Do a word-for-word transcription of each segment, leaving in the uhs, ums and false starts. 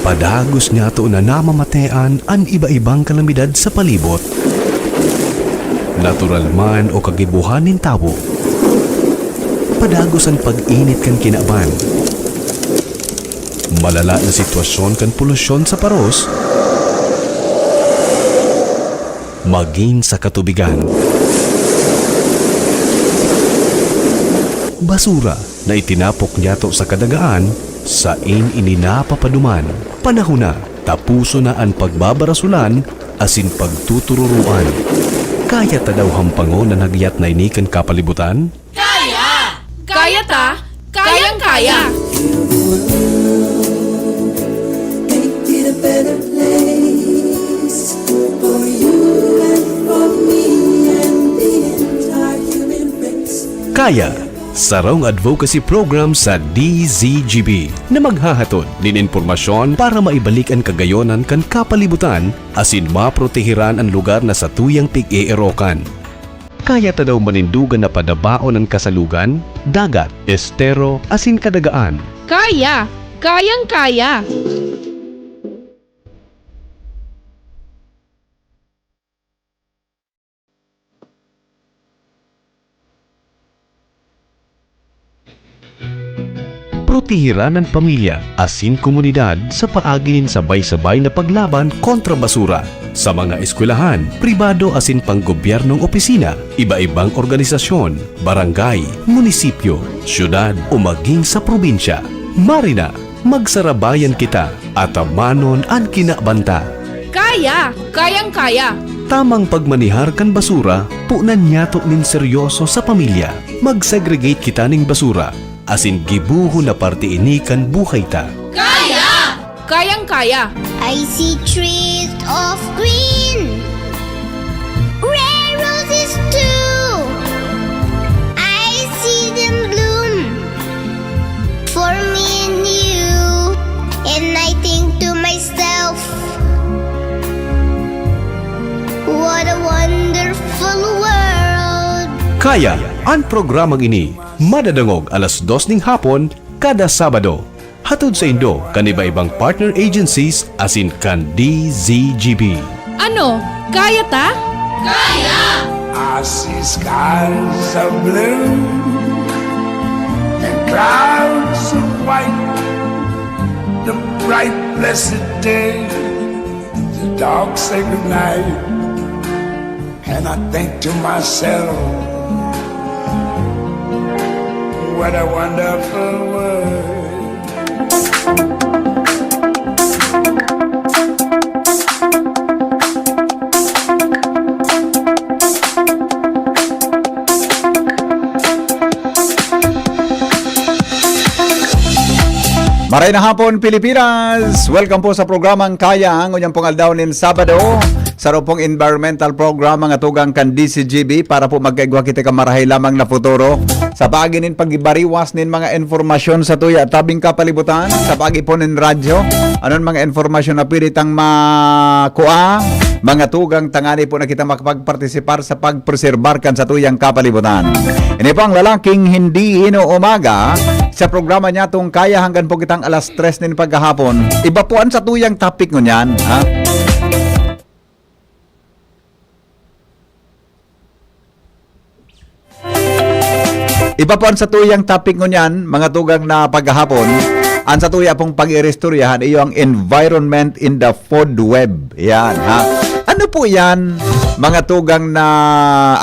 Padagos niyato na namamatean an iba-ibang kalamidad sa palibot, natural man o kagibohan nin tawo. Padagos an pag-init kan kinaban. Malala na sitwasyon kan polusyon sa paros, magin sa katubigan. Basura na itinapok niyato sa kadagaan, sain ini napapaduman. Panahon na, taposon na an pagbabarasolan asin pagtutururoan. Kaya ta daw hampangon an hagyat na ini kan kapalibutan? Kaya! Kaya ta! Kayang-kaya! Make it a better place for you and for me and the entire human race. Kaya, sarong advocacy program sa D Z G B na maghahatod nin impormasyon para maibalik an kagayonan kan kapalibutan asin maprotehiran an lugar na satuyang pig-eerokan. Kaya ta daw manindogan na padabaon an kasalugan, dagat, estero, asin kadagaan. Kaya! Kayang-kaya! Protehiran an pamilya asin komunidad sa paagi nin sabay-sabay na paglaban kontra basura. Sa mga eskwelahan, pribado asin panggobyernong opisina, iba-ibang organisasyon, barangay, munisipyo, syudad o maging sa probinsya, marina, magsarabayan kita, atamanon an kinaban ta. Kaya! Kayang-kaya! Tamang pagmanihar kan basura, punan niyato nin seryoso sa pamilya. Mag-segregate kita nin basura, asin gibohon na parte ini kan buhay ta. Kaya! Kayang-kaya! I see trees of green, red roses too. I see them bloom for me and you. And I think to myself, what a wonderful world. Kaya, an programang ini madadangog alas dos ning hapon kada Sabado. Hatod saindo kan iba-ibang partner agencies asin kan D Z G B. Ano, kaya ta? Kaya! I see skies of blue and clouds of white, the bright blessed day, the dark sacred night. And I think to myself, what a wonderful world. Maray na hapon, Pilipinas! Welcome po sa programang Kaya, ngunyan pong aldaw nin Sabado. Saro pong environmental program, mga tugang kan D Z G B, para po magkaigwa kita kan marahay lamang na futuro. Sa paagi nin pagbariwas nin mga impormasyon sa tuya tabing kapalibutan, sa paagi po nin radyo, anon mga impormasyon na pwede tang makua, mga tugang, tangani po na kita makapagpartisipar sa pagpreserbar kan satuyang kapalibutan. Ini po ang lalaking hindi inuumaga sa programa niya tong Kaya hanggang po kitang alas tres nin paghahapon. Iba po ang satuyang topic ngunyan, ha? Iba po ang satuyang topic ngunyan, mga tugang na paghahapon. Ang satuya pong pag-iristoryahan, iyo ang environment in the food web. Yan, ha? Ano po yan, mga tugang na...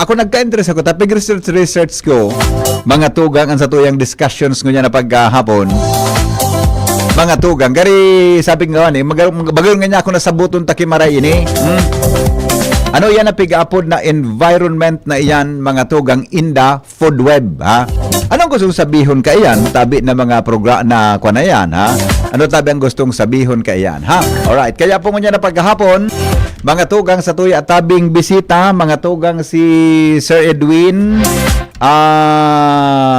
Ako nagka-interest ako, tapig research, research ko, mga tugang, ang satuyang discussions ngunyan na paghahapon. Mga tugang, gari, sabi nga ni, mag-, mag-, bago nga niya ako nasabuton, takimaray ini. Hmm? Ano yan ang pig-aapod na environment na iyan, mga tugang, in the food web, ha? Anong gustong sabihon kaiyan, tabi na mga progra-, na kwa na yan, ha? Ano tabi ang gustong sabihon kaiyan, ha? Alright, kaya po ngunyan na paghahapon, mga tugang satuya, tabing bisita, mga tugang si Sir Edwin, ah,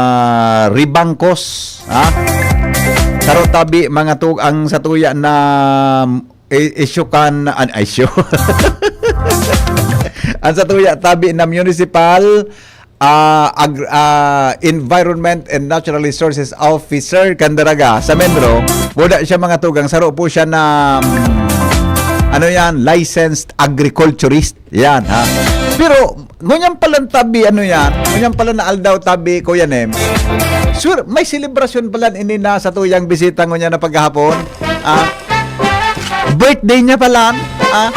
Ribangkos, ha? Saro tabi, mga tug-, ang satuya na i-, issue kan, an, issue. Ang satuya tabi na municipal, ah, ag-, ah, Environment and Natural Resources Officer kan Daraga sa Menro. Wala siya, mga tugang, saro po siya na, mm, ano yan, licensed agriculturist. Yan, ha? Pero, ngunyan palan tabi, ano yan? Ngunyan pala na aldaw tabi, Kuya Nem. Sure, may selebrasyon pala ini na sa tuyang bisita ngunyan na paghahapon. Ah, birthday niya pala. Ah,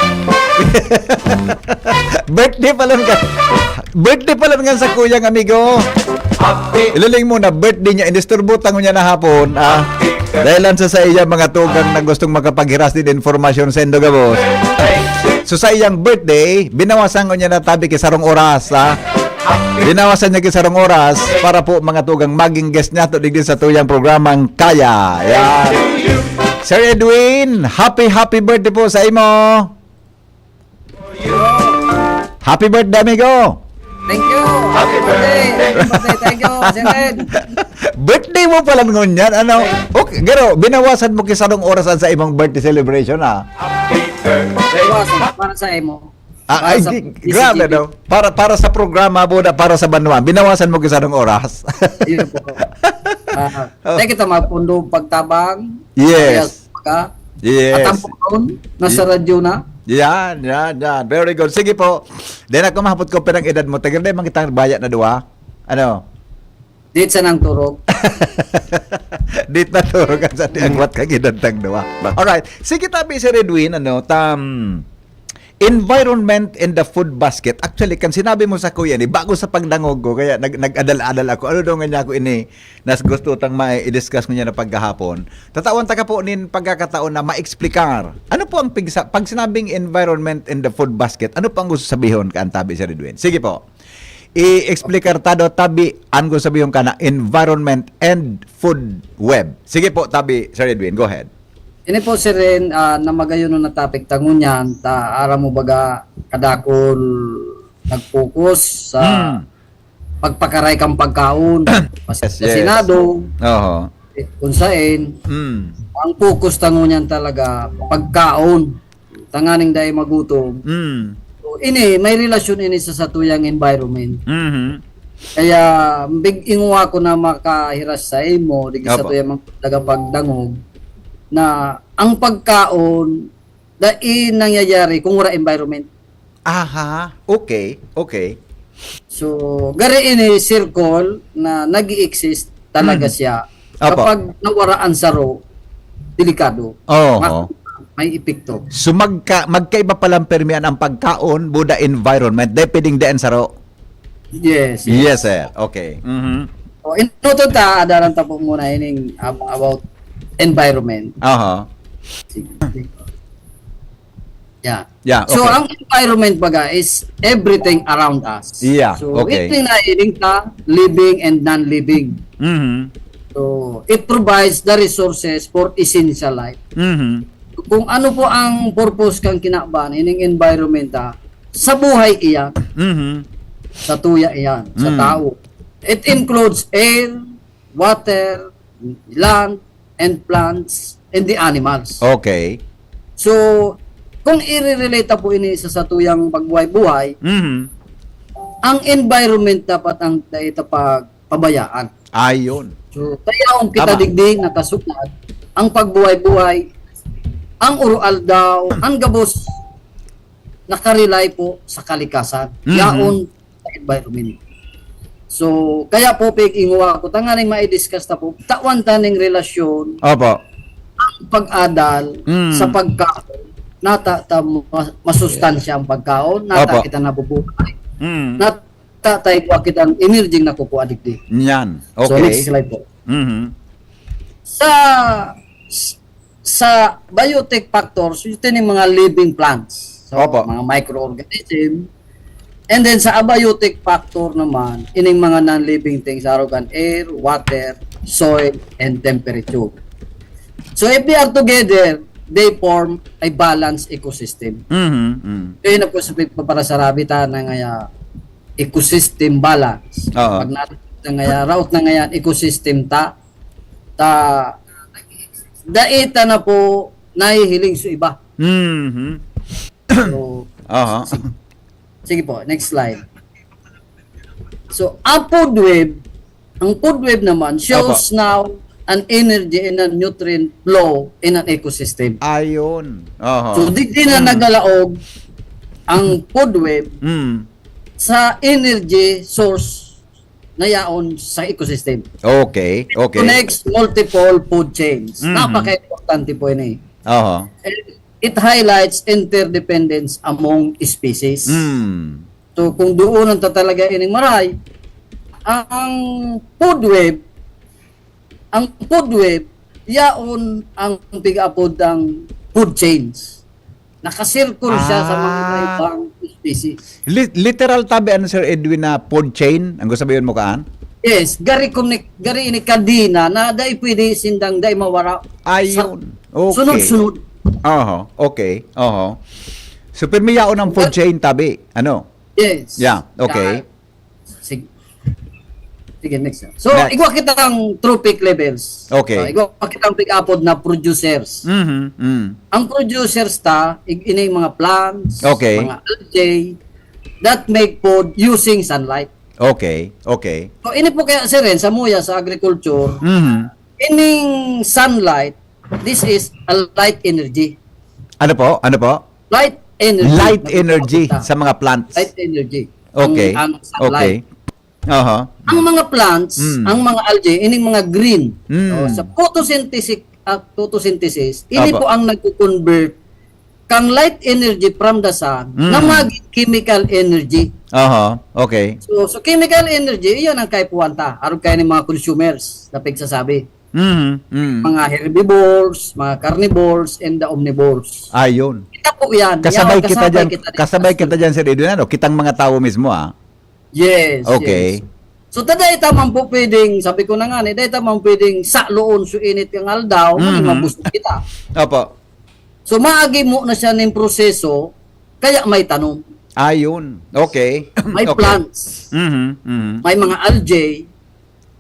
birthday pala nga. Birthday pala nga sa kuyang amigo. Ilaling mo na birthday niya, indisturbo tango niya na hapon. Ah, dahil lang sa, sa iya mga tugang na gustong makapaghiras din informasyon sa Indogabos. So sa iyang birthday, binawasan ko niya na tabi ki sarong oras, ha? Binawasan niya ki sarong oras para po, mga tugang, maging guest niya to digdi sa tuyang programang Kaya. Yan. Sir Edwin, happy, happy birthday po sa imo. Happy birthday, amigo. Thank you. Happy birthday. Happy birthday. Thank you, Sir Ed. Birthday mo pala ngunyan, ano? Okay, pero binawasan mo ki sarong oras sa imong birthday celebration, ah. Bawasan para sa imo. Ah, ay, Para sa di, grabe, D C T V. No? Para, para sa programa mo na para sa banwa, binawasan mo ki sarong oras. Yun po. Ah, tayo kita magpundo pagtabang. Yes. Ka. Yes. At ang puron, nasa radyo na. Yan, yan, yan. Very good. Sige po. Then ako mahapot ko, pirang edad mo. Tagal na man kitang baya na duwa. Ano? Di sa nang turog. Di ta turog ang sa agwat kang edad tang duwa. Alright. Sige, tabi, Sir Edwin, ano, tam, environment in the food basket. Actually, kan sinabi mo sa kuya ni, bago sa pagdangog ko, kaya nag, nag-adal-adal ako. Ano daw nga niya ako ini, nas gusto tang ma-discuss ko niya na paghahapon. Tatawan ta ka po nin pagkakataon na ma-explicar. Ano po ang pigsa-, pag sinabing environment in the food basket, ano po ang gusto sabihon ka, ang tabi, Sir Edwin? Sige po. I-explicar ta do, tabi, ang gusto sabihon ka na environment and food web. Sige po, tabi, Sir Edwin, go ahead. Ini po, Sir Ren, ah, na magayon na topic ta ngunyan, ta aram mo baga kadakol nag-focus sa Hmm. pagpakaray kan pagkaon. Mas Yes, sa yes. Senado, Oho. eh, kung sain, Mm. ang focus ta ngunyan talaga, pagkaon. Tanganing dai magutom. Mm. So, ini, may relasyon ini sa satuyang environment. Mhm. Kaya, big inguwa ko na makahiras sa imo, di sa Opo. tuyang mga tagapagdangog, na ang pagkaon, dai nangyayari kung wala environment. Aha. Okay. Okay. So, gari ini circle na nag exist talaga Mm. siya. Opo. Kapag nawara ang saro, delikado. Oho. Ma-, may epekto. So magka, magkaiba palang permian ang pagkaon, buda environment, depending daan saro. Yes. Yes, sir. Okay. Mhm. O, inuto ta, adalan ta po muna ining ab-, about environment. Aha. Sige. Yeah. Yeah, So, okay. Ang environment baga is everything around us. Yeah, So, okay. Ito na ining ta, living and non-living. Mhm. So, it provides the resources for essential life. Mhm. Kung ano po ang purpose kang kinaban, ining environment, ah, sa buhay iyan, Mhm. sa tuya iyan, sa Mm. tao. It includes air, water, land, and plants, and the animals. Okay. So, kung i-relate po ini sa satuyang pagbuhay-buhay, Mhm. ang environment dapat ang dai ta pagpabayaan. Ayun. So, kaya kung kita Tama. digdi nakasulat, ang pagbuhay-buhay, ang uro-aldaw, ang gabos, nakarely po sa kalikasan. Mhm. Yaon sa environment. So, kaya po, pig-inguwa ko, tanganing mai-discuss ta po, tawan ta ning relasyon, Opo. ang pag-adal Mm. sa pagkaon, nata ta ma-, masustansya ang pagkaon, nata Opo. kita nabubuhay, Mm. nata tayo po kita ang energy na kukuha digdi. Yan. So, Okay. Next slide po. Mhm. Sa sa biotic factors, ito yung mga living plants. So, Opo. Mga microorganism. And then sa abiotic factor naman, ining mga non-living things, arogan air, water, soil, and temperature. So if they are together, they form a balanced ecosystem. Mhm. Mhm. Kaya na po sa pagpaparasarabi ta na ngaya ecosystem balance. Oo. Pag na, na ngaya, raot na ngayon, ecosystem ta, ta, dai ta na po nahihiling sa iba. Mhm. So, Aha. Sige po, next slide. So, ang food web, ang food web naman shows Opo. now an energy and a nutrient flow in an ecosystem. Ayun. Oho. So, di, di na nagalaog ang food web Mm. sa energy source na yaon sa ecosystem. Okay, okay. Connects multiple food chains. Mhm. Napaka-importante po ini. Oho. And it highlights interdependence among species. Mm. So, kung doon ang tatalaga ining maray, ang food web, ang food web, yaon ang pig-apod ng food chains. Nakasirkul siya sa mga Ah. ibang species. Li- literal tabi ano, Sir Edwin, na food chain? Ang gusto sabihin mo kaan? Yes, gari connect, gari ini kadena na dai pwede sindang dai mawara. Ayun. Sa- Okay. Sunod-sunod. Oho. Okay. Oho. So, pirmi yaon ang food chain tabi. Ano? Yes. Yeah, okay. Ah, sige. Sige, next. So, Next. igwa kitang trophic levels. Okay. Ah, igwa kitang pig-apod na producers. Mhm. Mm. Ang producers ta, ig- ini mga plants, Okay. mga algae, that make food using sunlight. Okay. Okay. So, ini po kaya, sir, eh, sa muya, sa agriculture, Mhm. ining sunlight, this is a light energy. Ano po? Ano po? Light energy. Light na energy pinapakita. sa mga plants. Light energy. Okay. Ang, ang Okay. sunlight. Aha. Ang mga plants, Mm. ang mga algae, ining mga green. Mm. So, sa photosynthesis, ah, photosynthesis, ini Apo. po ang nagko-convert kang light energy from the sun Mm. na maging chemical energy. Aha. Okay. So, so chemical energy, iyon ang kaipuhan ta. Arog kayo ng mga consumers na pagsasabi. Mhm. Mm. Mga herbivores, mga carnivores, and the omnivores. Ayun. Kita po yan. Kasabay Yan, kita diyan, din. kasabay kita diyan, Sir Edwin, ano? Kitang mga tawo mismo, ah. Yes, Okay. yes. So, ta dai ta man po pwedeng, sabi ko na nga, ni, dai ta man pwedeng saloon sa init ng aldaw, Mhm. mabusog kita. Opo. So, maagi mo na siya ng proseso, kaya may tanom. Ayun. Okay. May Okay. plants, Mhm. Mhm. may mga algae.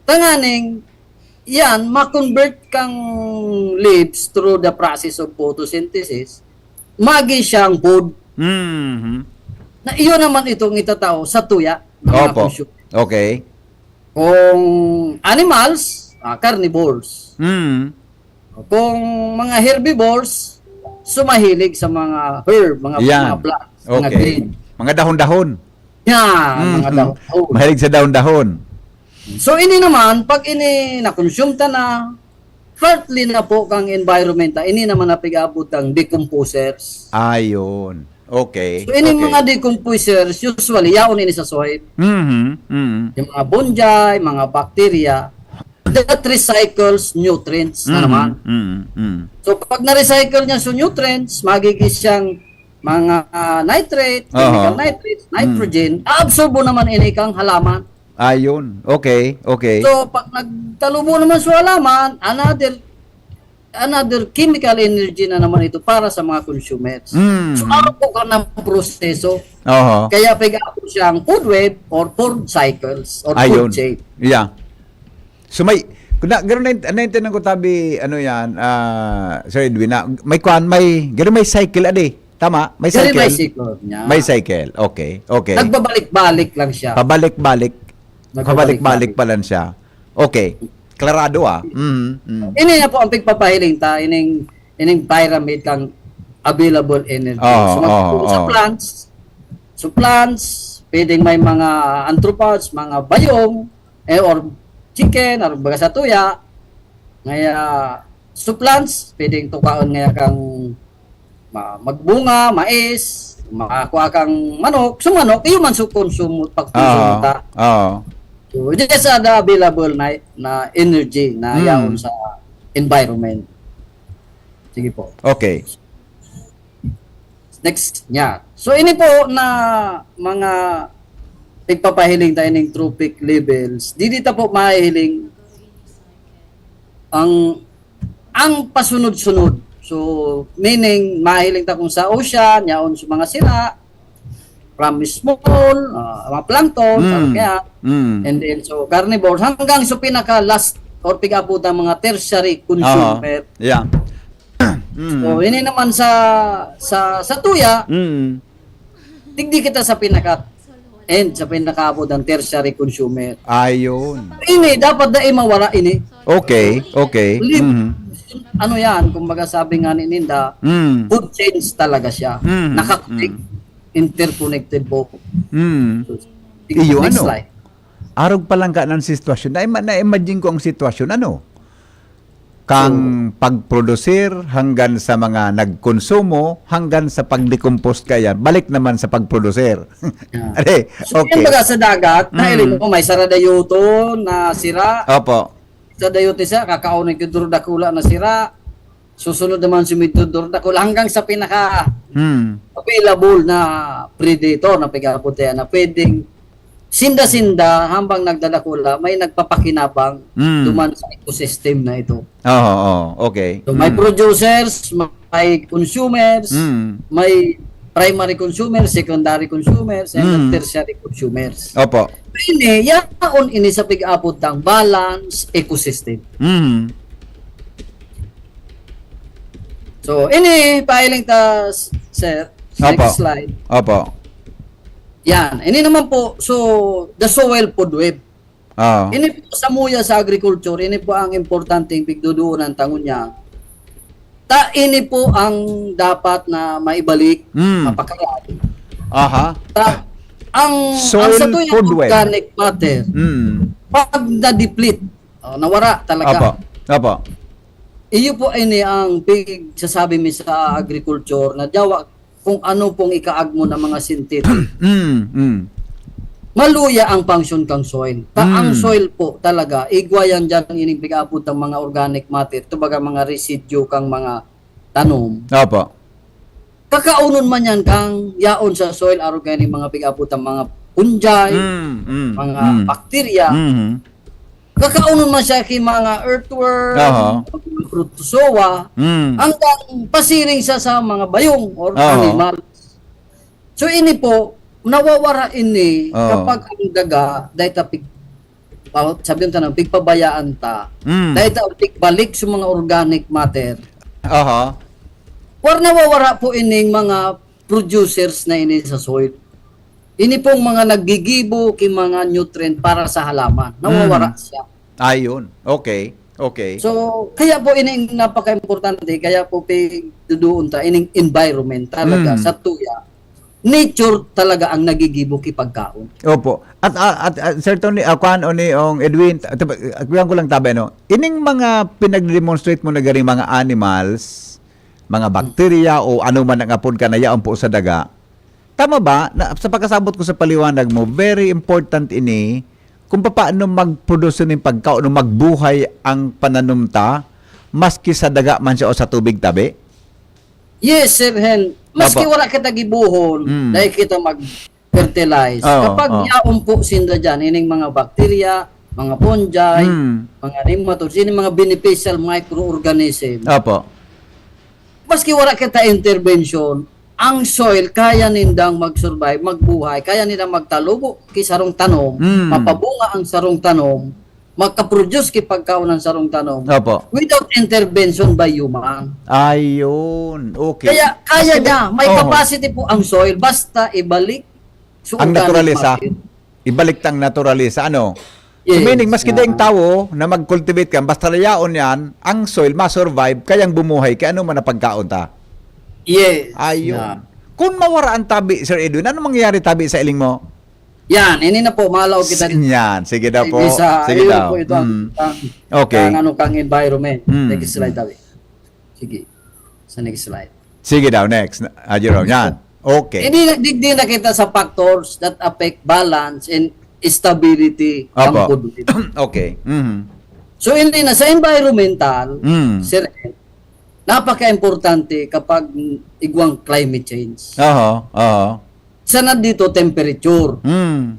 Tanganing, yan, ma-convert kang leaves through the process of photosynthesis, magi siyang food. Mhm. Na iyon naman itong itatao sa tuya ng mga Opo. consumer. Okay. Kung animals, ah, carnivores. Mhm. Kung mga herbivores, sumahilig sa mga herb, mga, Yan. mga plants, mga Okay. green. Mga dahon-dahon. Yan, mga Mhm. dahon-dahon. Mahilig sa dahon-dahon. So, ini naman, pag ini na-consume ta na, partly na po kang environment, ah, ini naman na pig-abot ang decomposers. Ayun. Okay. So, ining Okay. mga decomposers, usually, yaon ini sa soil. Mhm. Mhm. Yung mga fungi, mga bacteria, that recycles nutrients na Mhm. naman. Mhm. Mhm. So, pag na-recycle niya sa nutrients, magiging siyang mga, ah, nitrate, Aha. chemical nitrates, nitrogen, aabsorbo naman ini kang halaman. Ayun. Okay. Okay. So, pag nagtalubo naman sa halaman, another another chemical energy na naman ito para sa mga consumers. Mm. So, araw po ka ng proseso. Oho. Kaya pag-aabot siyang food web or food cycles or Ayun. food chain. Yeah. So may, kung na, gano'n na, naintindihan ko tabi, ano yan, ah, Sir Edwin, na may kwan, may, gano'n may cycle, adi. Tama? May Gano'n cycle? may cycle niya. May cycle. Okay. Okay. Nagbabalik-balik lang siya. Pabalik-balik. Nagbabalik-balik. Pabalik-balik pa lang siya. Okay. Klarado ah. Mm, mm. Ini na po ang pagpapahiling ta, ining, ining pyramid kang available energy. Oo, So, mag- oo, sa oo. plants, so plants, pwedeng may mga arthropods, mga bayong, eh, or chicken, or baga sa tuya. Ngaya, so plants, pwedeng tukaon ngaya kang ma- magbunga, mais, makakuha kang manok. So manok, iyo man so konsumo, pagkonsumo Oo. ta. Oo. So, just the available na, na energy na Mm. yaon sa environment. Sige po. Okay. Next niya. So, ini po na mga pagpapahiling tayo ng trophic levels. Di dito po mahihiling ang ang pasunod-sunod. So, meaning, mahiling ta kung sa ocean, yaon sa mga sira, from small, ah, mga plankton, Mm. ano kaya, Mm. and then, so, carnivores, hanggang sa pinaka-last or pig-abot ang mga tertiary consumer. Aha. Yeah. Mm. So, ini naman sa sa sa tuya, Mm. digdi kita sa pinaka and sa pinakaabot ang tertiary consumer. Ayun. Ini, dapat na mawara ini. Okay, okay. Lim- Mhm. Ano yan, kumbaga sabi nga ni Ninda, Mm. Food chains talaga siya. Mm, Nakaktik, interconnected po. Mm. So, Iyo, next ano? Slide. Arog pa lang ka ng sitwasyon. Na, na-imagine ko ang sitwasyon, ano? Kang pagprodusir hanggang sa mga nagkonsumo, hanggang sa pag-decompose kaya, balik naman sa pagprodusir. Yeah. Are, So, okay. Yung baga sa dagat, Mm. Nahili mo, may saradayoton na sira. Opo. Saradayoton siya, kakaon ng kuduro dakula na sira. Susunod naman si Midor dakula hanggang sa pinaka Hmm. available na predator na pag-aabot yan na pwedeng sinda-sinda habang nagdadakula, may nagpapakinabang Mm. duman sa ecosystem na ito. Oo, oo. Okay. So, may Mm. producers, may consumers, Mm. may primary consumers, secondary consumers, and Mm. tertiary consumers. Opo. Ini, yaon ini sa pag-aabot ng balance ecosystem. Mm. So, ini, pahiling ta, sir. Opo. Next slide. Opo. Yan. Ini naman po, so, the soil food web. Ah. Ini po sa muya sa agriculture, ini po ang importanteng pigduduunan ta ngunyan. Ta, ini po ang dapat na maibalik, Mm. mapakalay. Aha. Ta, ang, ang Soil sa tuyang food web. Organic matter, Mm. pag na-deplete, oh, nawara talaga. Opo. Opo. Iyo po ini ang pigsasabi mi sa agriculture na dawa kung ano pong ikaagmo ng mga synthetic. Mm. Mm. Maluya ang function kang soil. Ta Mm. ang soil po talaga, igwa yan dyan ining pag-aabot ng mga organic matter, ito baga mga residue kang mga tanom. Opo. Kakaunon man yan kang yaon sa soil, arog kaya ni mga pag-aabot ng mga fungi, Mm. Mm. mga Mm. bakterya. Mhm. Kakaunon man siya kay mga earthworm, Aha. mga protozoa, Mm. hanggang pasiring siya sa mga bayong or Aha. animal. So ini po, nawawara ini Oo. kapag ang daga, dahil ta pig, pa- sabi yung tanong, pigpabayaan ta. Mm. Dahil ta pigbalik sa mga organic matter. Aha. Or nawawara po ining mga producers na ini sa soil. Ini pong mga naggigibo ki mga nutrient para sa halaman. Nawawara Mm. siya. Ayun. Okay. Okay. So, kaya po ining napaka-importante, kaya po pigduduon ta, ining environment talaga, Mm. sa tuya. Nature talaga ang nagigibo ki pagkaon. Opo. At, at, at, at Sir Tony, uh, kuan o ni Ong Edwin, t- t- kuyan ko lang tabi, no? Ining mga pinag-demonstrate mo na garing mga animals, mga bakterya o ano man ang apod ka na yaon po sa daga, tama ba? Na, sa pagkasabot ko sa paliwanag mo, very important ini kung paano mag-produce ning pagkaon o magbuhay ang pananom ta, maski sa daga man siya o sa tubig tabi? Yes, Sir Hen. Maski Apo. Wala kita gibuhon, Mm. dahil kita mag-fertilize. Oo, Kapag oo. yaon po sinda dyan, ining mga bakterya, mga fungi, Mm. mga nematodes, ining mga beneficial microorganism. Opo. Maski wala kita intervention, ang soil, kaya nindang mag-survive, magbuhay, kaya nindang magtalubo ki sarong tanom, Mm. mapabunga ang sarong tanom, makaproduce ki pagkaon ang sarong tanom Opo. without intervention by human. Ayun. Okay. Kaya kaya Kasi niya, may Oo. capacity po ang soil basta ibalik sa Ang organic naturalesa. matter. Ibalik tang naturalesa, ano? So, Yes. meaning, maski Ah. dayong tawo na mag-cultivate ka, basta layaon yan, ang soil masurvive, kayang bumuhay, kaya ano man ang pagkaon ta. Yes. Ayun. Ah. Kung mawara ang tabi, Sir Edwin, ano mangyayari tabi sa iling mo? Yan, ini na po, malaw kita S- Yan, sige daw po. Sa, Sige ayun daw. po ito ang, Mm. ang, Okay. ang ano kang environment. Mm. Next slide, tabi. Sige. Sa next slide. Sige daw, next. Ah, Jerome, yan. Okay. Hindi na, di, di na kita sa factors that affect balance and stability ng Opo. food web. Okay. Mhm. So, hindi na. Sa environmental, Mm. sir, napaka-importante kapag igwang climate change. Oho, oho. Sa nandito, temperature. Mm.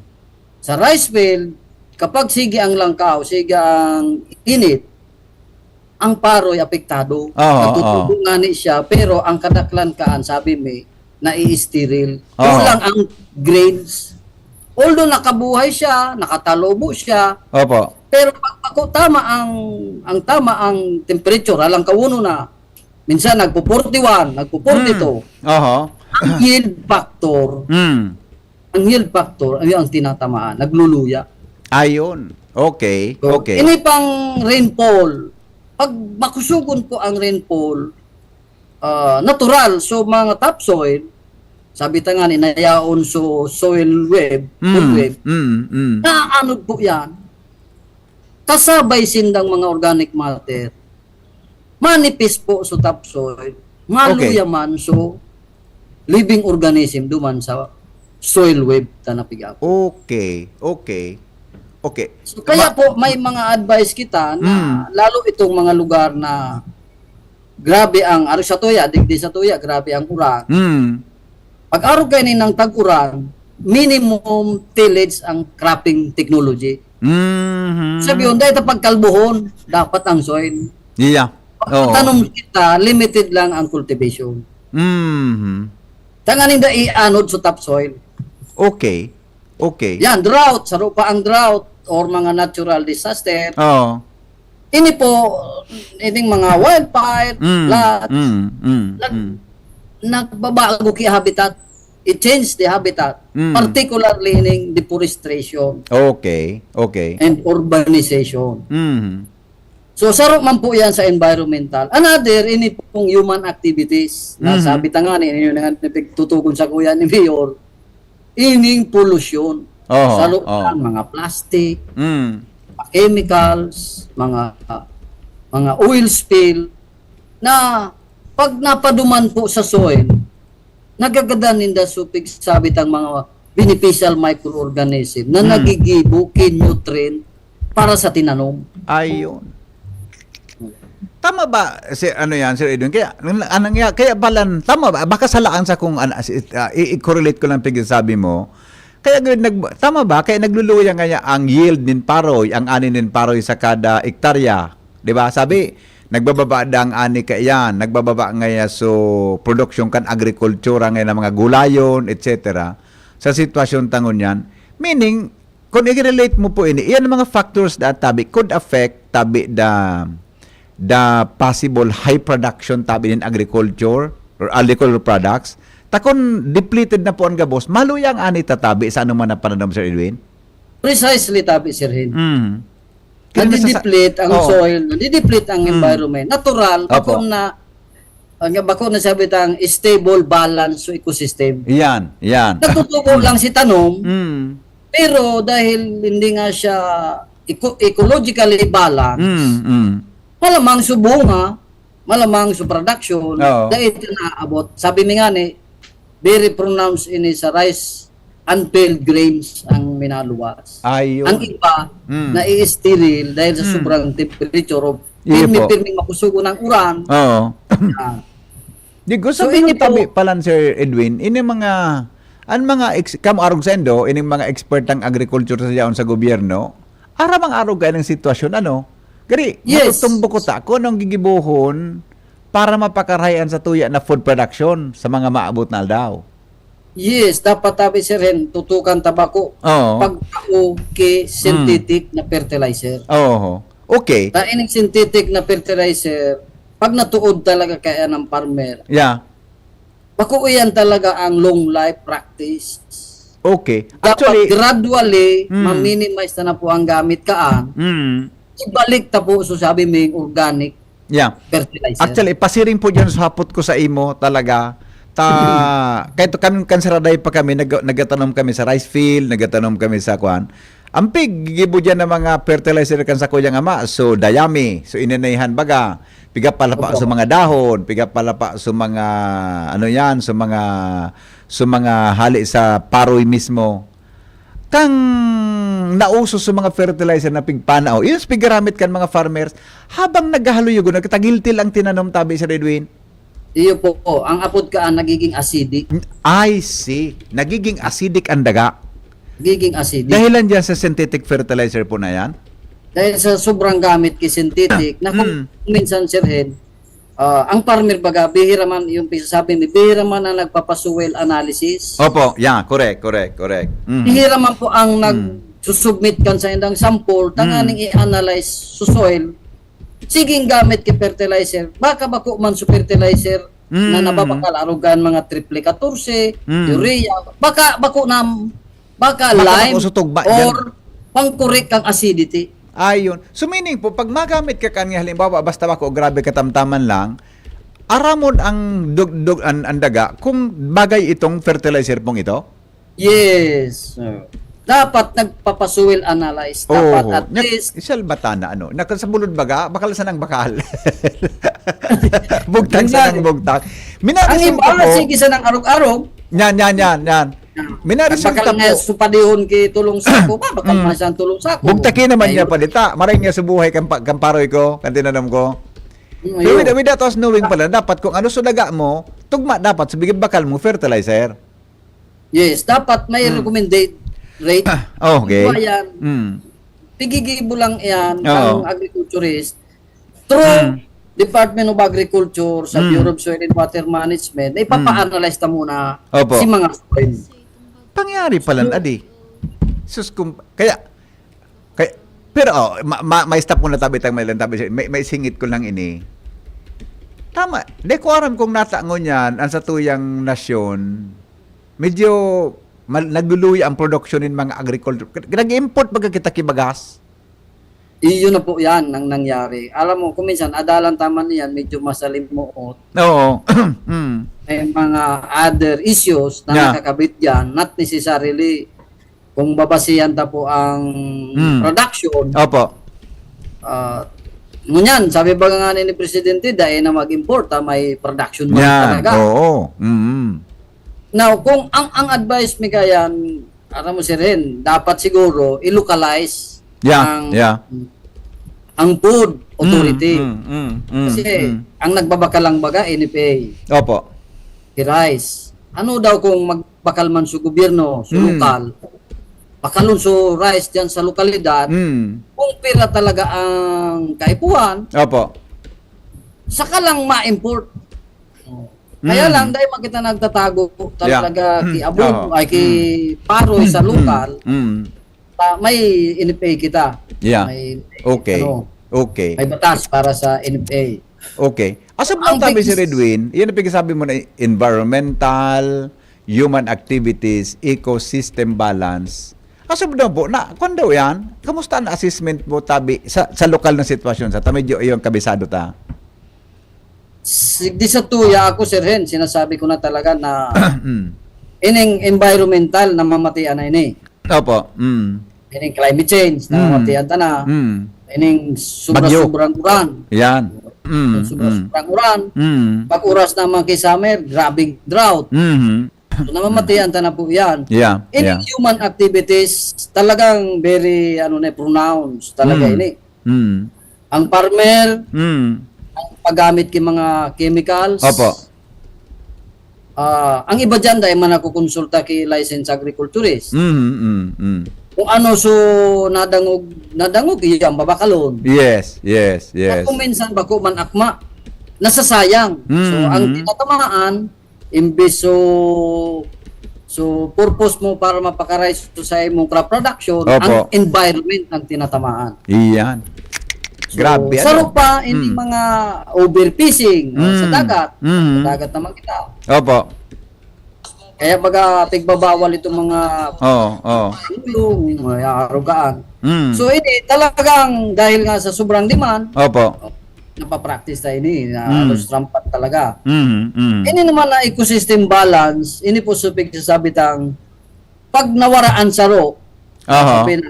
Sa rice field, kapag sige ang langkaw, sige ang init, ang paroy apektado. Oo, Natutubo oo. nga ni siya, pero ang kadaklan kaan, sabi mi, nai-sterile. Oo. Kulang ang grains. Although nakabuhay siya, nakatalubo siya, Opo. pero pag ako tama ang ang tama ang temperature, alang kauno na. Minsan nagpo forty-one, nagpo forty-two. Mm. Oho. Ang yield factor, Mm. Ang yield factor, ayun ang tinatamaan, nagluluya. Ayun. Okay, So, okay. Ini pang rainfall. Pag makusugon po ang rainfall, ah, natural. So, mga topsoil, sabi ta nga ni, nayaon so soil web, food Mm, web, mm, mm. naaanod po yan. Kasabay sindang mga organic matter. Manipis po so topsoil. Maluya man so living organism duman sa soil web ta napiga. Okay, okay. Okay. So, kaya Ma- po may mga advice kita na Mm. lalo itong mga lugar na grabe ang, aro sa tuya, digdi sa tuya, grabe ang uran. Mm. Pag-arog kayo nin tag-uran, minimum tillage ang cropping technology. Mhm. Sabi yun, dahil sa pagkalbuhon, dapat ang soil. Yeah. Oo. Tanom kita, limited lang ang cultivation. Mhm. Tanganing da ianod sa topsoil. Okay. Okay. Yan, drought, saro pa ang drought or mga natural disaster. Oo. Ini po, ining mga wildfire, Mm. flood, Mm. Mm. nag- Mm. nagbabago ki habitat. It change the habitat, Mm. particularly ining deforestation Okay. Okay. and urbanization. Mhm. So, saro man po yan sa environmental. Another, ini pong human activities. Mhm. Nasabi ta nga, ni, yun nga, tutugon sa kuya ni Mayor, ining pollution. Oo, Saro oo. ang mga plastic, Mm. chemicals, mga mga oil spill, na pag napaduman po sa soil, nagagadan ninda supig sabit ang mga beneficial microorganism na Hmm. nagigibo ki nutrient para sa tinanom. Ayun. Tama ba si ano yan, Sir Edwin? Kaya anong ya, kaya balan, tama ba? Baka salaan sa kung ano, si- ah, i- i-correlate ko lang pigsasabi mo. Kaya gud nag tama ba? Kaya nagluluya nga niya ang yield nin paroy, ang ani nin paroy sa kada ektarya, 'di ba? Sabi, nagbababa da ang ani kaiyan, nagbababa ngaya so production kan agrikultura ngaya ng mga gulayon, et cetera. Sa sitwasyon ta ngunyan, meaning kung i-relate mo po ini, iyan ang mga factors da tabi could affect tabi da the possible high production tabi nin agriculture or agricultural products. Ta kun depleted na po ang gabos, maluya ang ani tatabi sa anuman na pananom, Sir Edwin? Precisely, tabi, Sir Hen. Mm. Nadideplete ang Oo. soil, nadideplete ang Mm. environment. Natural, Opo. bako na, ang bako na sabi tang stable, balance sa ecosystem. Yan, yan. Natutubo lang si tanom, Mm. pero dahil hindi nga siya eco- ecologically balanced, Mm, mm. malamang sa bunga, malamang sa production, Oo. dahil ito naabot. Sabi mi nga ni, very pronounced ini sa rice, unpeeled grains ang minaluwas. Ayun. Ang iba, Mm. na-i-sterile dahil sa Mm. sobrang temperature o Iyo po. pirmi-pirming makusugo ng uran. Oo. Ah. Di ko So, sabi ini ng tabi po palan, Sir Edwin, ini mga, ang mga, ex, kamo arog sendo, ining mga expert ng agriculture sa yaon sa gobyerno, aram ang arog kayo ng sitwasyon, ano? Gari, Yes. Matutumbok ko ta, kung anong gigibuhon para mapakarayan sa tuya na food production sa mga maabot na aldaw. Yes, dapat tabi, Sir Hen, tutukan tabako. Oo. Pagtao ki synthetic na fertilizer. Oo. Okay. Ta ining synthetic na fertilizer, pag natuod talaga kaya ng farmer, Yeah. bako iyan talaga ang long life practice. Okay. Dapat Actually, gradually, Mm. ma-minimize na, na po ang gamit kaan. Mm. Ibalik ta po, so sabi mo yung organic Yeah. fertilizer. Actually, pasiring po dyan sa hapot ko sa imo talaga. Ta, kahit kami kansaraday pa kami, nag, nagatanom kami sa rice field, nagatanom kami sa kwan. Ang pig, gibo dyan ng mga fertilizer kan sa kuyang ama. So, dayami. So, inanayhan baga. Piga pala pa Opo. sa mga dahon, piga pala pa sa mga, ano yan, sa mga, sa mga hali sa paroy mismo. Kang nauso sa mga fertilizer na pigpanao, yun sa pigaramit kan mga farmers, habang naghahaluyogon, nagtatagiltil ang tinanom, tabi, Sir Edwin. Iyo po, ang apod kaan nagiging acidic. I see. Nagiging acidic ang daga. Nagiging acidic. Dahilan dyan sa synthetic fertilizer po na yan? Dahil sa sobrang gamit ki synthetic, na kung Mm. minsan, Sir Hen, ah, ang farmer baga, bihira man yung pisasabi ni, bihira man ang nagpapa-soil analysis. Opo, yeah, correct, correct, correct. Mm. Bihira man po ang Mm. nagsusubmit kan sa indang sample, tanganing Mm. i-analyze sa soil. Siging gamit ki fertilizer. Baka bako man sa fertilizer, na Mm. nababakal, arog kan mga triple katorse, Mm. urea, baka, bako na, baka Baka lime bako sa tugba dyan. or pangkorek kan acidity. Ayun. So, meaning po, pag magamit ka kan nga halimbawa, basta bako, grabe katamtaman lang, aramon ang dug-, dug-, an, ang daga kung bagay itong fertilizer pong ito? Yes. Oh. Dapat nagpapa-soil analyze. Dapat Oo. at Nya, least isal bata na, ano, nakasabulod baga, bakal sanang bakal. Bugtang Yun nga sanang eh. bugtang. Ang Minaresulta iba, po. sige sanang arog-arog. Yan, yan, yan, yan. Ah, Minaresulta bakal nga po. supadihon ki tulong sako, ba? Bakal Mm. nga siyang tulong sako. Bugtaki naman niya Ayun. palita. Maray niya sa buhay kan pa-, kan paroy ko, kan tinanom ko. Mm, Pero ayun. with, with that was knowing pala, dapat kung ano sa daga mo, tugma dapat sa bigay bakal mo, fertilizer. Yes, dapat may Hmm. recommended rate. Ah, okay. Ito yan. Hmm. Pigigibo lang yan Oo. ang agriculturist through Hmm. Department of Agriculture sa Hmm. Bureau of Soil and Water Management na Hmm. ipapa-analyze ta muna Opo. si mga soil. Pangyari pala, So, adi. Sus, kung, kaya, kaya, pero, oh, ma, ma, may stop ko na tabi tang may lang tabi siya. May, may singit ko lang ini. Tama. Di ko aram kung nata ngunyan, ang satuyang nasyon, medyo mal-, nagluluya ang production ng mga agriculture. Nag-import baga kita kibagas? Iyo na po yan ang nangyari. Alam mo, kung minsan, adalan taman niyan, medyo masalimuot. Oo. Mm. May mga other issues na Yeah. nakakabit dyan, not necessarily kung babasihan ta po ang Mm. production. Opo. Ah, ngunyan, sabi ba nga ni Presidente, dai na mag-import, ah, may production man Yan. talaga. Oo. Mm. Now, kung ang, ang advice mi kayan, aram mo, Sir Hen, dapat siguro i-localize Yeah, ang, yeah. ang food authority. Mm, mm, mm, mm, Kasi mm. ang nagbabakal lang baga, N F A, Opo. si rice. Ano daw kung magbakal man sa gobyerno, sa Mm. lokal, bakalon sa rice dyan sa lokalidad, Mm. kung pira talaga ang kaipuhan, Opo. saka lang ma-import. Kaya Mm. lang, dahil man kita nagtatago, Yeah. talaga Mm. ki Abog, Oo. ay, ki Mm. Paroy sa Mm. lokal, Mm. ta-, may N F A kita. Yeah. May, Okay. ano, Okay. may batas para sa N F A. Okay. Asab Ang lang tabi si big Redwin, yan ang pagkasabi mo na environmental, human activities, ecosystem balance. Asab daw po, na, kwan daw yan? Kamusta ang assessment mo, tabi, sa, sa lokal na sitwasyon? Sa ta, medyo iyon kabisado ta. Si, di sa tuya ako, Sir Hen, sinasabi ko na talaga na Mm. ining environmental na mamatian na ini. Opo. Mm. Ining climate change na Mm. mamatian ta na. Mm. Ining Bagyo. sobra-sobrang uran. Yan. Mm, Sobra-sobrang mm. uran. Mm. Pag oras naman kay summer, grabing drought. Mhm. So, namamatian ta na po yan. Yeah, Ining yeah. human activities, talagang very, ano na, pronounced talaga Mm. ini. Mm. Ang farmer, Mm. ang paggamit ki mga chemicals. Opo. Ah, ang iba dyan, dahil man nakukonsulta ki licensed agriculturist. Mm, mm, mm. Kung ano so nadangog, nadangog, iyan babakalon. Yes, yes, yes. At kung minsan, bako man akma, nasasayang. So, Mm. ang tinatamaan, imbes so, so purpose mo para mapakaray sa imong crop production, Opo. ang environment ang tinatamaan. Iyan. So, Grabe, ano? saro pa, hindi Mm. mga overfishing, oh, sa Mm. dagat. Mm. Sa dagat naman kita. Opo. Kaya baga, pigbabawal itong mga Oo, oo. Yung mga arugaan. Mm. So, ini talagang dahil nga sa sobrang demand, Opo. napapractice tayo ini, na Mm. halos rampant talaga. Mm, mm. Ini naman na ecosystem balance, ini po sa pagsasabi tang, pag nawara ang saro, Aha. sabi na,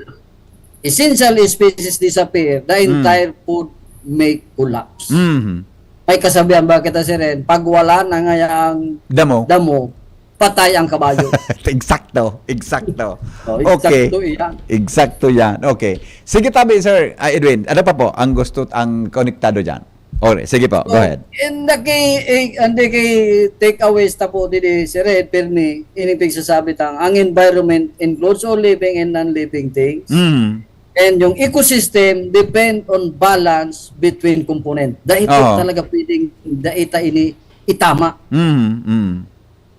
essential species disappear, the Mm. entire food may collapse. Mhm. May kasabihan ba kita, Sir Ren? Pag wala na ngayang Damo. damo, patay ang kabayo. Eksakto, eksakto. Oh, Okay. eksakto iyan. Eksakto yan. Okay. Sige, tabi, Sir, ah, Edwin. Ano pa po ang gusto, ang konektado dyan? Okay, sige po. Go So, ahead. in the key, eh, in the key takeaways ta po didi, Sir Ed, pirmi, ini pigsasabi tang, ang environment includes all living and non-living things. Mm. And yung ecosystem depend on balance between component. Dai po Oo. talaga pwedeng, dai ta ini itama. Mm, mm.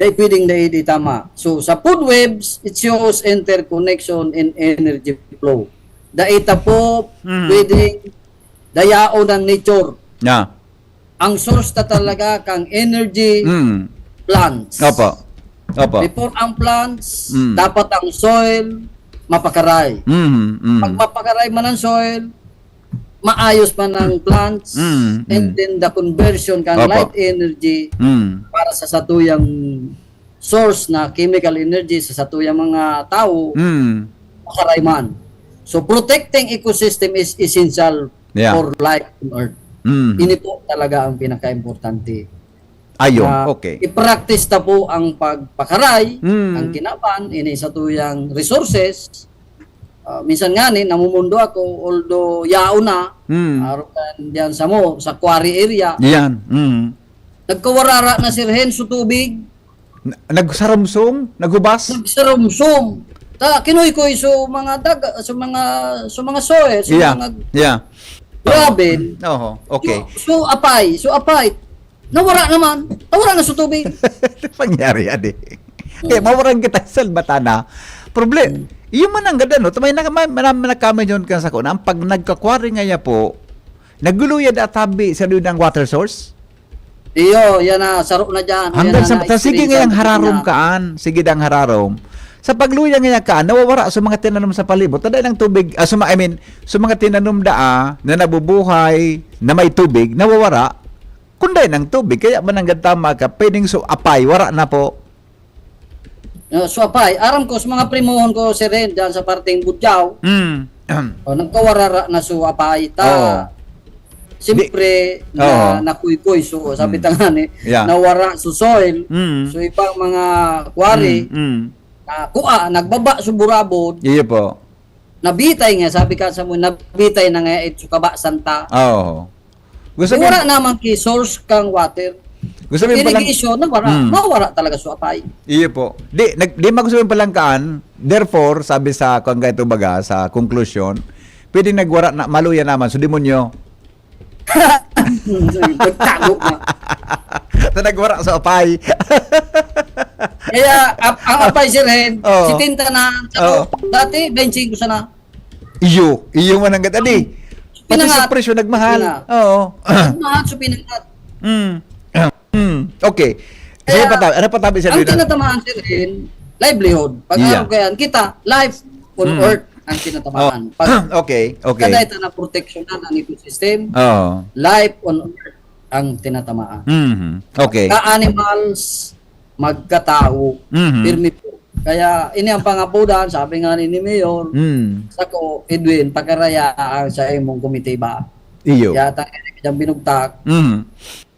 Dai pwedeng dai, dai tama. So, sa food webs, it shows interconnection and energy flow. Dai ta po Mm. pwedeng dayaon ang nature. Yeah. ang source ta talaga kang energy Mm. plants. Opo. Opo. Before ang plants, Mm. dapat ang soil mapakaray. Mm. Mm. Pag mapakaray man ang soil, maayos man ang plants, Mm, and mm. then the conversion kan Opo. light energy Mm. para sa satuyang source na chemical energy sa satuyang mga tao, Mm. makaray man. So, protecting ecosystem is essential Yeah. for life on Earth. Mm. Ini po talaga ang pinaka-importante. Ayun, Ah, okay. I-practice ta po ang pagpakaray, Mm. ang kinaban, ini satuyang resources. Ah, minsan nga ni, namumundo ako, although yaon na, Mm. araw kan diyan sa mo, sa quarry area. Yan. Mm. Nagkawarara na, Sir Hen, so tubig. Na- nagsarumsum, naghubas. Nagsarumsum. Ta, kinoy-koy so mga daga, so mga, so mga soil, so Yeah. mga Yeah. graben. Oho, okay. So, so apay, so apay. Nawara naman. Nawara na sa tubig. Pangyari, adi. Kaya mawaran kita sa salbatana. Problem. Iyo man ang ganda, no? May, na, may, may, may nagkamay yun ka sa ko, na ang pag nagkakwari nga niya po, nagluluyad at tabi sa luyad ng water source. Iyo, yan na, saro na dyan. Hanggang Yan sa, na, sa sige experience ngayang natin hararom na. kaan, sige dang hararom. Sa pagluya ngaya kaan, nawawara sa mga tinanom sa palibot. Tanda ng tubig, ah, sa mga, I mean, sa mga tinanom daa na nabubuhay, na may tubig, nawawara. Kung dahil ng tubig, kaya man ang tama ka, pwedeng so apay, wara na po. No, so apay, aram ko sa mga primohon ko, Sir Ren, dyan sa parteng Budyaw, Mm. o, nagkawarara na so apay ta. Oo. Siyempre, Di- na, Oo. nakuykoy. So, sabi Mm. ta nga ni, Yeah. nawara so soil. Mm. So, ibang mga quarry, Mm, mm. na kua, nagbaba so burabod, Iyo po. nabitay nga, sabi ka sa mo, nabitay na nga ito kaba santa. Oo. Gusto Di mo, wala naman ki source kang water. gusto mo yung palang... Irrigation, nawara. Mm. Nawara talaga so apay. Iyo po. Di, nag, di man gusto yung palangkaan. Therefore, sabi sa, kung ito baga, sa conclusion, pwedeng nagwara na, maluya naman, so demonyo. Nagtago na. Sa nagwara sa apay. Kaya, ap- ang apay, Sir Hen, Oo. setenta na. Oo. Dati, twenty-five sana. Iyo, iyo man ang ganda. Di, pati Pinangat. sa presyo, nagmahal. Pinangat. Oo. Mahal sa pinangat. Mm. Mm. Okay. Kaya, Sige, patabi. Ano patabi sa Ang Bina? tinatamaan, Sir Hen, livelihood. Pag Yeah. araw kaya, kita, life on Mm. earth ang tinatamaan. Oh. Pag Okay, okay. kada ito na proteksyonan ang ecosystem, Oo. life on earth ang tinatamaan. Mhm. Okay. Ka-animals, magkatao, Mhm. pirmi po. Kaya ini ang pangapudan, sabi nga ni, ni Mayor, Mm. sako, Edwin, pakaraya ang sa imong komitiba. Iyo. Yata nga binugtak, Mhm.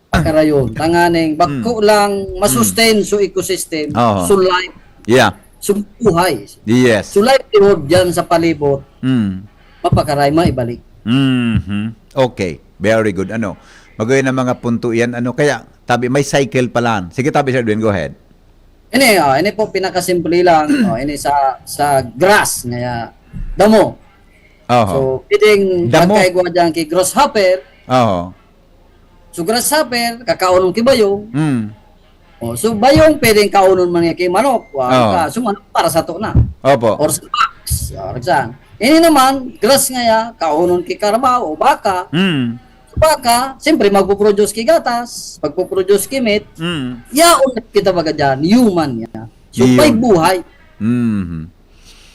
pakarayon. Tanganing, bako lang masustain so ecosystem, Oo. so life, Yeah. so buhay. Yes. So livelihood dyan sa palibot, Mm. mapakaray, maibalik. Mhm. Okay. Very good. Ano? Magayon ang mga punto yan. Ano? Kaya, tabi, may cycle pala. Sige, tabi, Sir Edwin, go ahead. Ini, oh, ini po pinakasimple lang. Oh, ini sa sa grass nga damo. Oho. So, pwedeng Damo. magkaigwa dyan kay grasshopper. Oho. So, grasshopper, kakaunon ki bayong. Mm. Oh, so, bayong pwedeng kaunon man niya kay manok. Wa Oo. ka, so, manok para sa to na. Opo. Or sa fox. Oh, saan? Ini naman, grass nga ya, kaunon ki karabaw o baka. Mm. Sa baka, siyempre, magpo-produce ki gatas, magpo-produce ki meat. Mm. Yaon na kita baga dyan, human niya. So, Yun. may buhay. Mhm.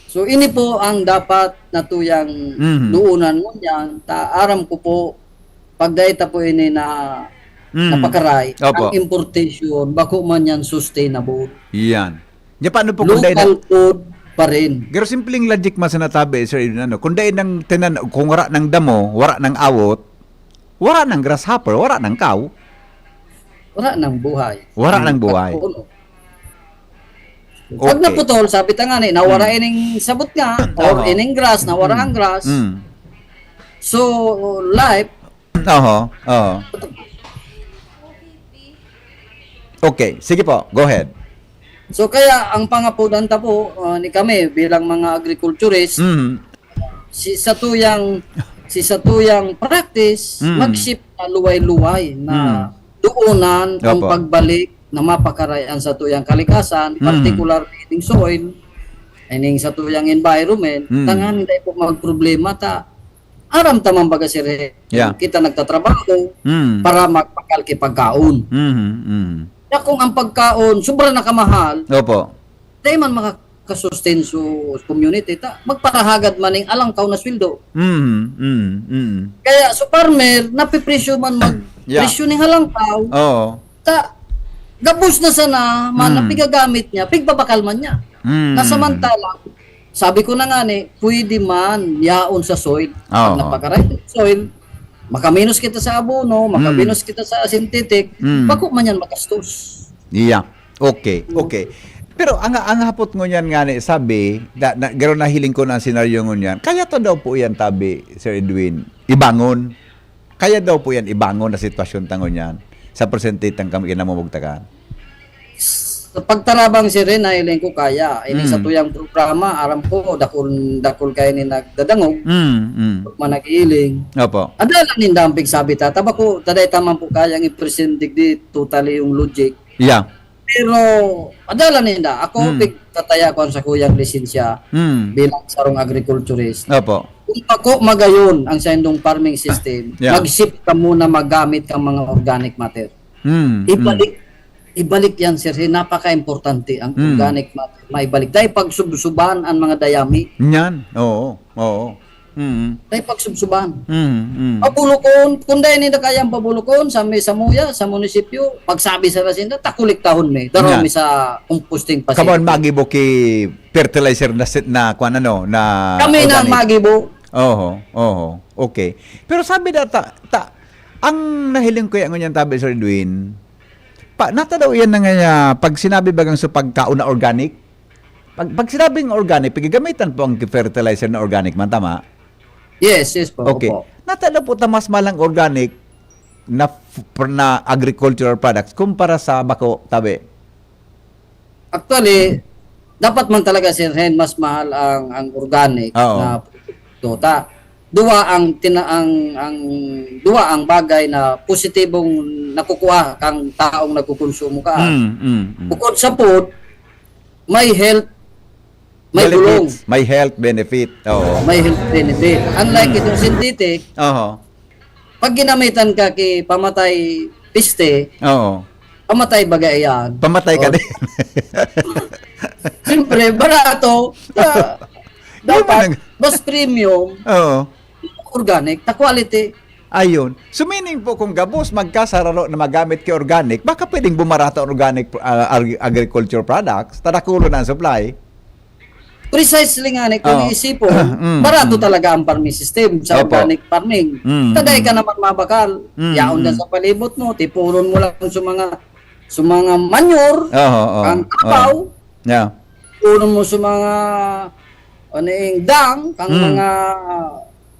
So, ini po ang dapat na tuyang Mhm. duunan mo niyan. Ta, aram ko po, pag dahil ta po ini na Mhm. napakaray, Opo. ang importation, bako man yan sustainable. Yan. Nya, paano po kung dahil na, Local food pa rin. pero simpleng logic man sa natabi, Sir Edwin, ano, kung dahil ng tinan, kung wara ng damo, wara ng awot, wara ng grasshopper, wara ng cow. Wala nang buhay. Wala nang buhay. Pagpuno. Pag Okay. naputol, sabi ta nga ni, nawara ining sabot nga, or Oo. ining grass, nawara ang grass. Mm. So, life, Oho, oho. Okay, sige po, go ahead. So kaya ang pangapudan ta po, ah, ni kami bilang mga agriculturist, Mhm. si satuyang si satuyang practice, Mm. mag-shift na luway-luway na Mm. duunan ang Opo. pagbalik na mapakaray ang satuyang kalikasan, Mm. particularly ining soil, ining satuyang environment, Mm. tanganing dai po magproblema ta. Aram ta man baga, sir, eh, Yeah. kita nagtatrabaho Mm. para magpakal ki pagkaon. Mhm, mhm. Kaya kung ang pagkaon sobra na kamahal, Opo. dai man makakasustain sa community, ta magparahagad man ning alangkaw na sweldo. Mhm, mhm, mhm. Kaya sa farmer, napipresyo man mag Yeah. presyo ning halangkaw. Oo. Ta gabos na sana man Mm. ang pigagamit niya, pigbabakal man niya. Mm. Na samantala, sabi ko na nga ni, pwede man yaon sa soil. Oo. Pag napakaray soil, makaminos kita sa abono, makaminos kita sa synthetic, Mm. bako man yan magastos. Yeah. Okay, okay. Pero ang, ang hapot ngunyan nga ni, sabi, na, na, garo nahiling ko na ang senaryo ngunyan, kaya to daw po yan, tabi, Sir Edwin, ibangon. Kaya daw po yan ibangon na sitwasyon ta ngunyan sa presente tang kam-, kinamumugtakan. Sa pagtarabang, sir, eh, nahiling ko kaya. Ini Mm. sa tuyang programa, aram ko, dakul, dakul kayo ni nagdadangog, Mm, mm. man nag-iiling. Opo. Adala ninda ang pigsabi, tata. Bako, taday taman po kayang i-present digdi totally yung logic. Yeah. Pero, adala ninda. Ako, Mm. pigtataya ko sa kuyang lisensya Mm. bilang sarong agriculturist. Opo. Kung ako magayon ang sendong farming system, Yeah. mag-shift ka muna magamit kang mga organic matter. Mm, Ibalik, ibalik yan, sir. Eh, napaka-importante ang Mm. organic matter. Maibalik. Dahil pagsubsuban ang mga dayami. Yan. Oo. Oo. Mm. Dahil pagsubsuban. Mm, mm. Pabulokon, kung dahil nila kayang pabulokon sa may samuya, sa munisipyo, pagsabi sa lasinda, takuliktahon mi. Daro Yan. Mi sa composting Come on, facility. magibo ki fertilizer na sit na kwan ano na Kami na organic. Magibo. Oho, oho. Okay. Pero sabi na ta, ta ang nahiling ko yan ngunyan, tabi, Sir Edwin, pa, nata daw yan na nga, ah, pag sinabi bagang sa pagkaon na organic, pag, pag sinabing organic, pagigamitan po ang fertilizer na organic man, tama? Yes, yes po. Okay. Opo. Nata daw po ta mas mahal ang organic na, f- na agricultural products kumpara sa bako, tabi? Actually, dapat man talaga, Sir Hen, mas mahal ang, ang organic Oo. na produkto. Ta, duwa ang, tina, ang, ang, duwa ang bagay na positibong nakukuha kang taong nagkukonsumo ka. Mm, mm, mm. Bukod sa food, may health, may Benefits. bulong, May health benefit. Oo. may health benefit. Unlike itong synthetic, Oho. pag ginamitan ka ki pamatay piste, Oo. pamatay baga iyan. Pamatay ka Oh, din. Siyempre, barato. Na, Yung dapat, nag- mas premium, Oo. organic, ta quality. Ayun. So meaning po, kung gabos magkasararo na magamit ki organic, baka pwedeng bumarato ang organic ah, ag- agriculture products, tadakulo na ang supply. Precisely nga ni, kung Oo. iisipon, Mm, barato mm. talaga ang farming system sa Opo. organic farming. Mm, Taday mm. Ka naman mabakal. Mm, Yaon dyan mm. Sa palibot mo, tipuron mo lang sa mga sa mga manure, Oo, oo, ang oo. kapaw, Yeah. tipuron mo sa mga ano yung dang, kang Mm. mga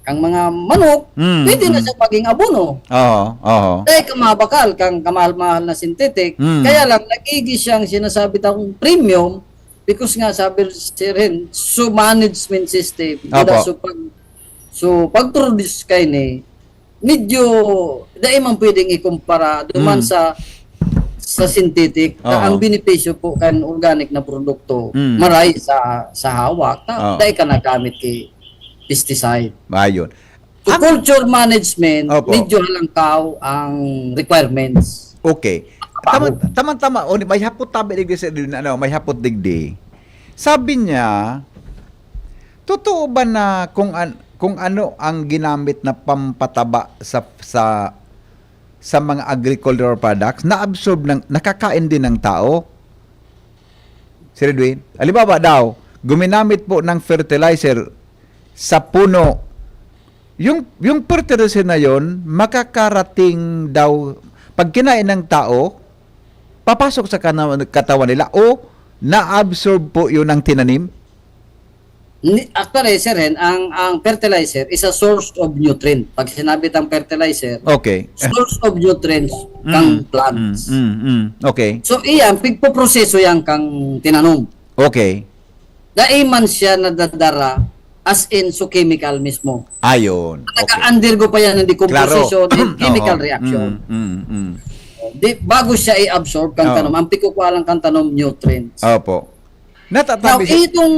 kang mga manok, Mm, pwede na mm. Siya maging abono. Oo, oo. Taday Ka mabakal, kang kamahal-mahal na synthetic. Mm. Kaya lang, nagigi siyang sinasabi tayong premium because nga sabi si Ren, so management system, Apo. So pag so pag-produce kayo ni, medyo dai man pwedeng ikumpara duman Mm. sa sa synthetic na Oo. Ang benepisyo po kan organic na produkto Mm. maray sa sa hawak na Oo. Dai ka nagamit ki pesticide. Ayun. So, Ang- culture management, Opo. Medyo halangkaw ang requirements. Okay. Tama, tama, tama. O, may hapot tabi digdi sa ano, may hapot digdi. Sabi niya, totoo ba na kung an, kung ano ang ginamit na pampataba sa sa sa mga agricultural products, na-absorb ng nakakain din ng tao? Sir Edwin, halimbawa daw, guminamit po ng fertilizer sa puno. Yung yung fertilizer na yon makakarating daw pag kinain ng tao, papasok sa kana- katawan nila o na-absorb po yun ng tinanim? Ni- Actually, sir, Hen, ang ang fertilizer is a source of nutrient. Pag sinabi tang fertilizer, Okay. Source of nutrients Mm, kang plants. Mm, mm, mm. Okay. So, iyan, pigpoproseso yan kang tinanom. Okay. Dai man siya nadadara as in so chemical mismo. Ayun. Okay. Nag-undergo pa yan ng decomposition Klaro. And chemical Oo. reaction. Mm, mm, mm. Di, bago siya i-absorb kang Oo. tanom, ang pikukuha lang kang tanom, nutrients. Opo. Now, Natatabi siya. Itong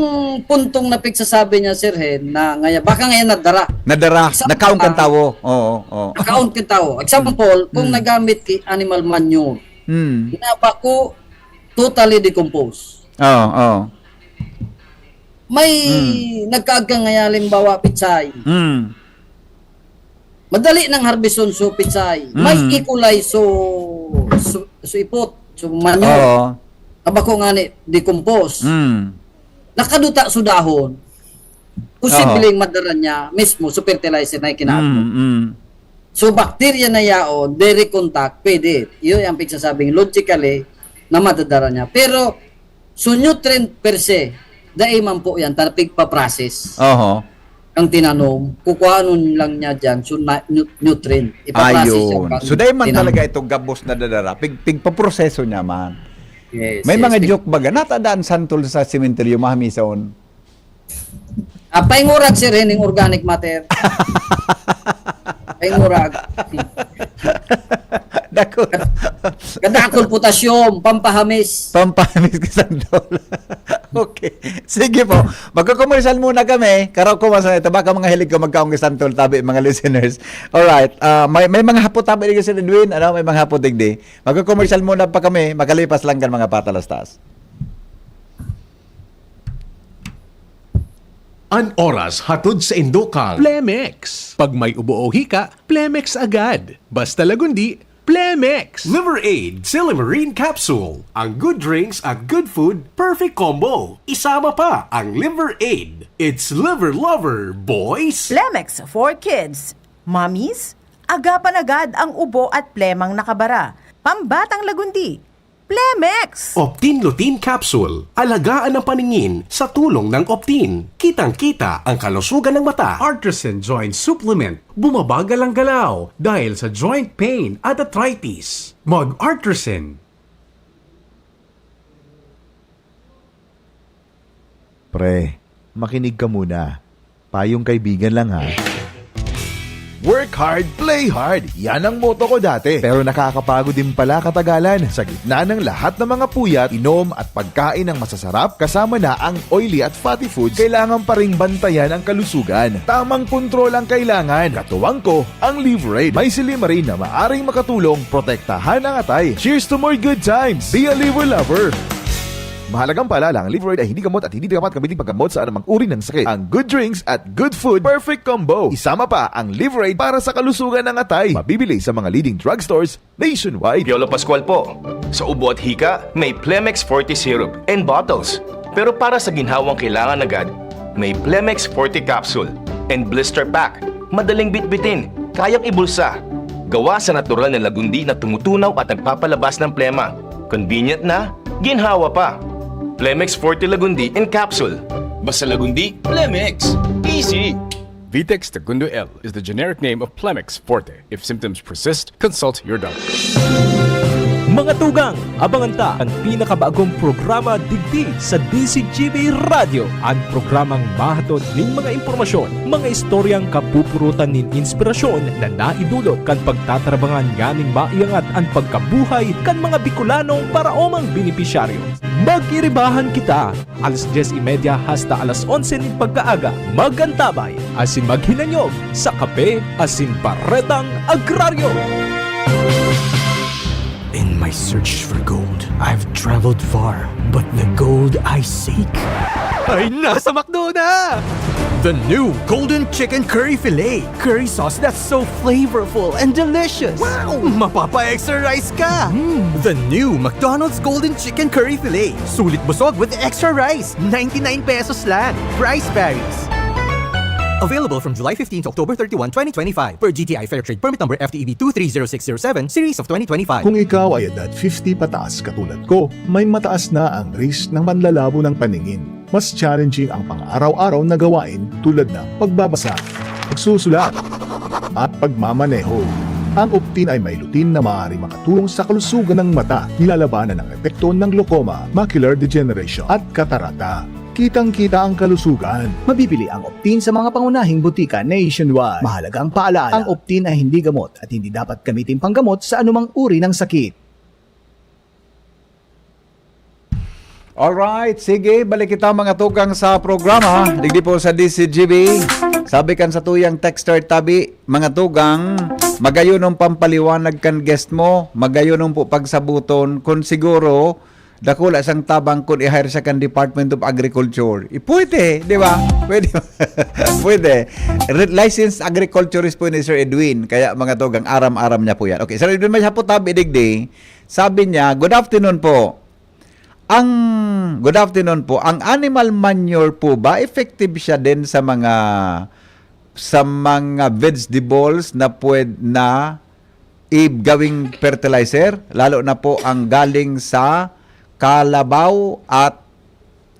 puntong na pigsasabi niya, Sir Hen, na ngayon, baka ngayon nadara. Nadara, Sa- nakaon kan tawo. Oo, oo. Nakaon kan tawo. Example, kung Mm. nagamit ki animal manure, Mm. na bako totally decomposed. Oo, oo. May nagkaagkang nga halimbawa, pitsay. Mm. Madali nang harbison so pitsay. May Mm. ikulay so, so, so ipot, so manure. Oo. Abako nga ni decompose. Mm. Nakaduta so dahon. Posibleng madara niya mismo so fertilizer na ikinaagmo. Mm, mm. So, bakterya na yaon, direct contact, pwede. Yun ang pigsasabing logically na madadara niya. Pero, so nutrient per se, dai man po yan, ta pigpa-process. Oho. Ang tinanom, kukuhanon lang niya dyan, so na, nu- nutrient. Ipaprocess siya Ayun. pag So, dahil man tinanom. Talaga itong gabos na dadara, pig, pigpaproseso niya man. Yes, May yes, mga pig- joke baga, natadaan santol sa sementeryo, mahamison. Ah, paingurag, sir, ining organic matter. Paingurag. Dako. Kadakol potassium, pampahamis. Pampahamis ka santol. Okay. Sige po. Magkakomersyal muna kami. Karaw ko, mas ito. Baka mga hilig ko magkaong santol, tabi, mga listeners. Alright. Ah, may, may mga hapot tabi, digdi, Sir Edwin. Ano? May mga hapot, digdi. Magkakomersyal muna pa kami. Makalipas lang kan mga patalastas. An oras hatod sa indokang Plemex. Pag may ubo o hika, Plemex agad. Basta Lagundi, Plemex! Liver Aid, Silimarin Capsule. Ang good drinks at good food, perfect combo. Isama pa ang Liver Aid. It's Liver Lover, boys! Plemex for Kids. Mommies, agapan agad ang ubo at plemang nakabara. Pambatang Lagundi, Plemex! Optin Lutein Capsule. Alagaan ang paningin sa tulong ng Optin. Kitang-kita ang kalusugan ng mata. Artisan Joint Supplement. Bumabagal ang galaw dahil sa joint pain at arthritis. Mag-Artisan. Pre, makinig ka muna. Payong kaibigan lang, ha. Work hard, play hard. Yan ang motto ko dati. Pero nakakapagod din pala katagalan. Sa gitna ng lahat ng mga puyat, inom at pagkain ng masasarap, kasama na ang oily at fatty foods, kailangan pa ring bantayan ang kalusugan. Tamang kontrol ang kailangan. Katuwang ko, ang Liverade. May silimarin na maaring makatulong protektahan ang atay. Cheers to more good times! Be a Liver Lover! Mahalagang paalala, ang Liverade ay hindi gamot at hindi dapat gamitin paggamot sa anumang uri ng sakit. Ang good drinks at good food, perfect combo. Isama pa ang Liverade para sa kalusugan ng atay. Mabibili sa mga leading drugstores nationwide. Piolo Pascual po. Sa ubo at hika, may Plemex Forte Syrup and bottles. Pero para sa ginhawang kailangan agad, may Plemex Forte Capsule and Blister Pack. Madaling bitbitin, kayang ibulsa. Gawa sa natural na lagundi na tumutunaw at nagpapalabas ng plema. Convenient na, ginhawa pa. Plemex Forte Lagundi in Capsule. Basta Lagundi, Plemex. Easy! Vitex Tegundo L is the generic name of Plemex Forte. If symptoms persist, consult your doctor. Mga tugang, abangan ta an pinakabagong programa digdi sa D Z G B Radyo. An programang mahatod nin mga impormasyon, mga istoryang kapupurutan nin inspirasyon na naidulot kan pagtatarbangan nganing maiangat an pagkabuhay kan mga Bicolanong paraomang benepisyaryo. Mag-iribahan kita! Alas dyes y media hasta alas onse nin pagkaaga, mag-antabay asin maghinanyog sa Kape asin Baretang Agraryo. In my search for gold, I've traveled far, but the gold I seek ay nasa McDo na! The new Golden Chicken Curry Filet. Curry sauce that's so flavorful and delicious. Wow! Mapapa-extra rice ka! Mm. The new McDonald's Golden Chicken Curry Filet. Sulit busog with extra rice. Ninety-nine pesos lang. Price varies. Available from July fifteen to October thirty-one, twenty twenty-five, per G T I Fair Trade Permit Number F T E B two three zero six zero seven, Series of twenty twenty-five. Kung ikaw ay edad fifty pataas katulad ko, may mataas na ang risk ng panlalabo ng paningin. Mas challenging ang pang-araw-araw na gawain tulad ng pagbabasa, pagsusulat, at pagmamaneho. Ang Optin ay may lutein na maaaring makatulong sa kalusugan ng mata, nilalabanan ang epekto ng glaucoma, macular degeneration, at katarata. Kitang-kita ang kalusugan. Mabibili ang Optin sa mga pangunahing butika nationwide. Mahalagang paalala, ang Optin ay hindi gamot at hindi dapat gamitin panggamot sa anumang uri ng sakit. Alright, sige, balik kita, mga tugang, sa programa. Digdi po sa D C G B. Sabi kan sa tuyang texter tabi, mga tugang, magayon ang pampaliwanag kan guest mo, magayon ang po pagsabuton, kung siguro, dakula sang tabang kun i-hire siya kan Department of Agriculture. Eh, pwede, di ba? Pwede. Pwede. Re- licensed agriculturist po ni Sir Edwin. Kaya, mga tugang, aram-aram niya po yan. Okay, Sir Edwin, may hapot tabi digdi. Sabi niya, "Good afternoon po. Ang, good afternoon po. Ang animal manure po ba, effective siya din sa mga, sa mga vegetables na pwed-, na i-, gawing fertilizer, lalo na po ang galing sa kalabaw at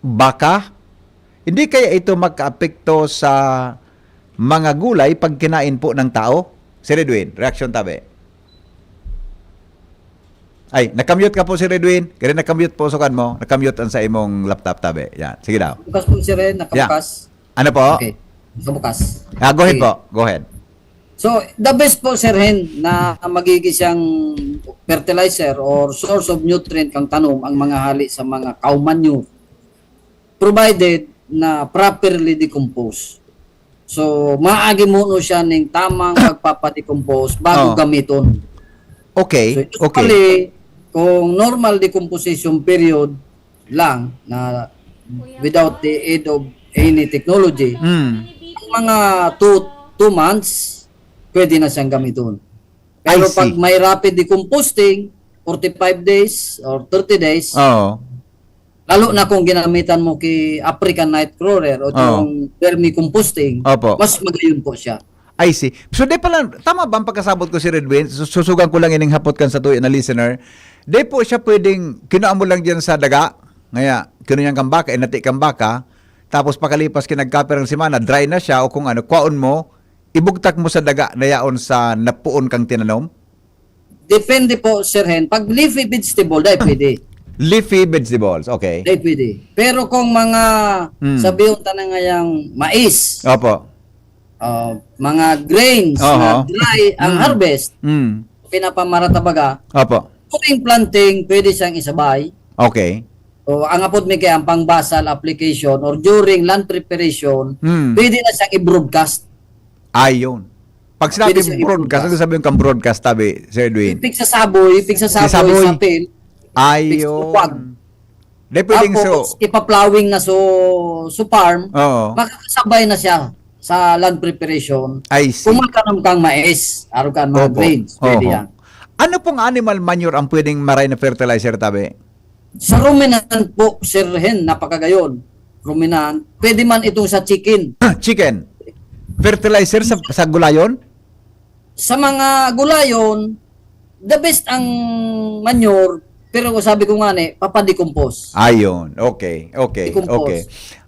baka? Hindi kaya ito makaapekto sa mga gulay pag kinain po ng tao?" Sir Edwin, reaksyon tabi. Ay, nakamute ka po, Sir Edwin. Kaya nakamute po, sukan mo. Nakamute ang sa imong laptop tabi. Yan. Sige daw. Bukas po, Sir Ren. Yeah. Nakabukas. Ano po? Okay. Nakabukas. Ah, go ahead Sige. po. Go ahead. So, the best po, Sir Hen, na magiging siyang fertilizer or source of nutrient kang tanom ang mga hali sa mga cow manure, provided na properly decompose. So, maagi mo no siya ning tamang pagpapadecompose bago Oh. gamiton. Okay, So, okay. usually, kung normal decomposition period lang na without the aid of any technology, Mm. ang mga two, two months, pwede na siyang gamiton. Pero I see. pag may rapid decomposting, forty-five days or thirty days, Oo. lalo na kung ginamitan mo ki African night crawler o Oo. yung vermicomposting, Oo po. mas magayon po siya. I see. So, di pala, tama ba ang pagkasabot ko, Sir Edwin? Su-, susugan ko lang ining hapot kan sa tuyo na listener. Di po siya pwedeng, kinua mo lang diyan sa daga, ngaya, kinua niyang kang baka, inati kang baka, tapos pakalipas kinagkape ng semana, dry na siya, o kung ano, kwaon mo, ibugtak mo sa daga na yaon sa napuon kang tinanom? Depende po, Sir Hen. Pag leafy vegetable, dahil pwede. Leafy vegetables, okay. Dahil pwede. Pero kung mga, Hmm. sabihin ta na ngayang mais, Opo. ah, mga grains na Oho. dry ang Hmm. harvest, Hmm. pinapamarata baga, Opo. during planting, pwede siyang isabay. Okay. So, ang apod mi kaya ang pang-basal application or during land preparation, Hmm. pwede na siyang i-broadcast. Ayon. Pag sinabi Pwede siyang broadcast, i-broadcast. ano sabi yung kang broadcast, tabi, Sir Edwin? Pigsasaboy, pigsasaboy Pigsasaboy. sa pil, Ayon. pigsasaboy. Di pwedeng Tapos, so ipa-plowing na so, so farm, Oo. makakasabay na siya sa land preparation. I see. Kung magtanom kang mais, araw ka mga Opo. grains, pwede Oho. yan. Ano pong animal manure ang pwedeng maray na fertilizer, tabi? Sa ruminant po, Sir Hen, napakagayon. Ruminant. Pwede man itong sa chicken. Chicken. Fertilizer sa, sa gulayon? Sa mga gulayon, the best ang manure, pero sabi ko nga ni, papadecompose. Ayun. Okay. Okay. Decompose. Okay.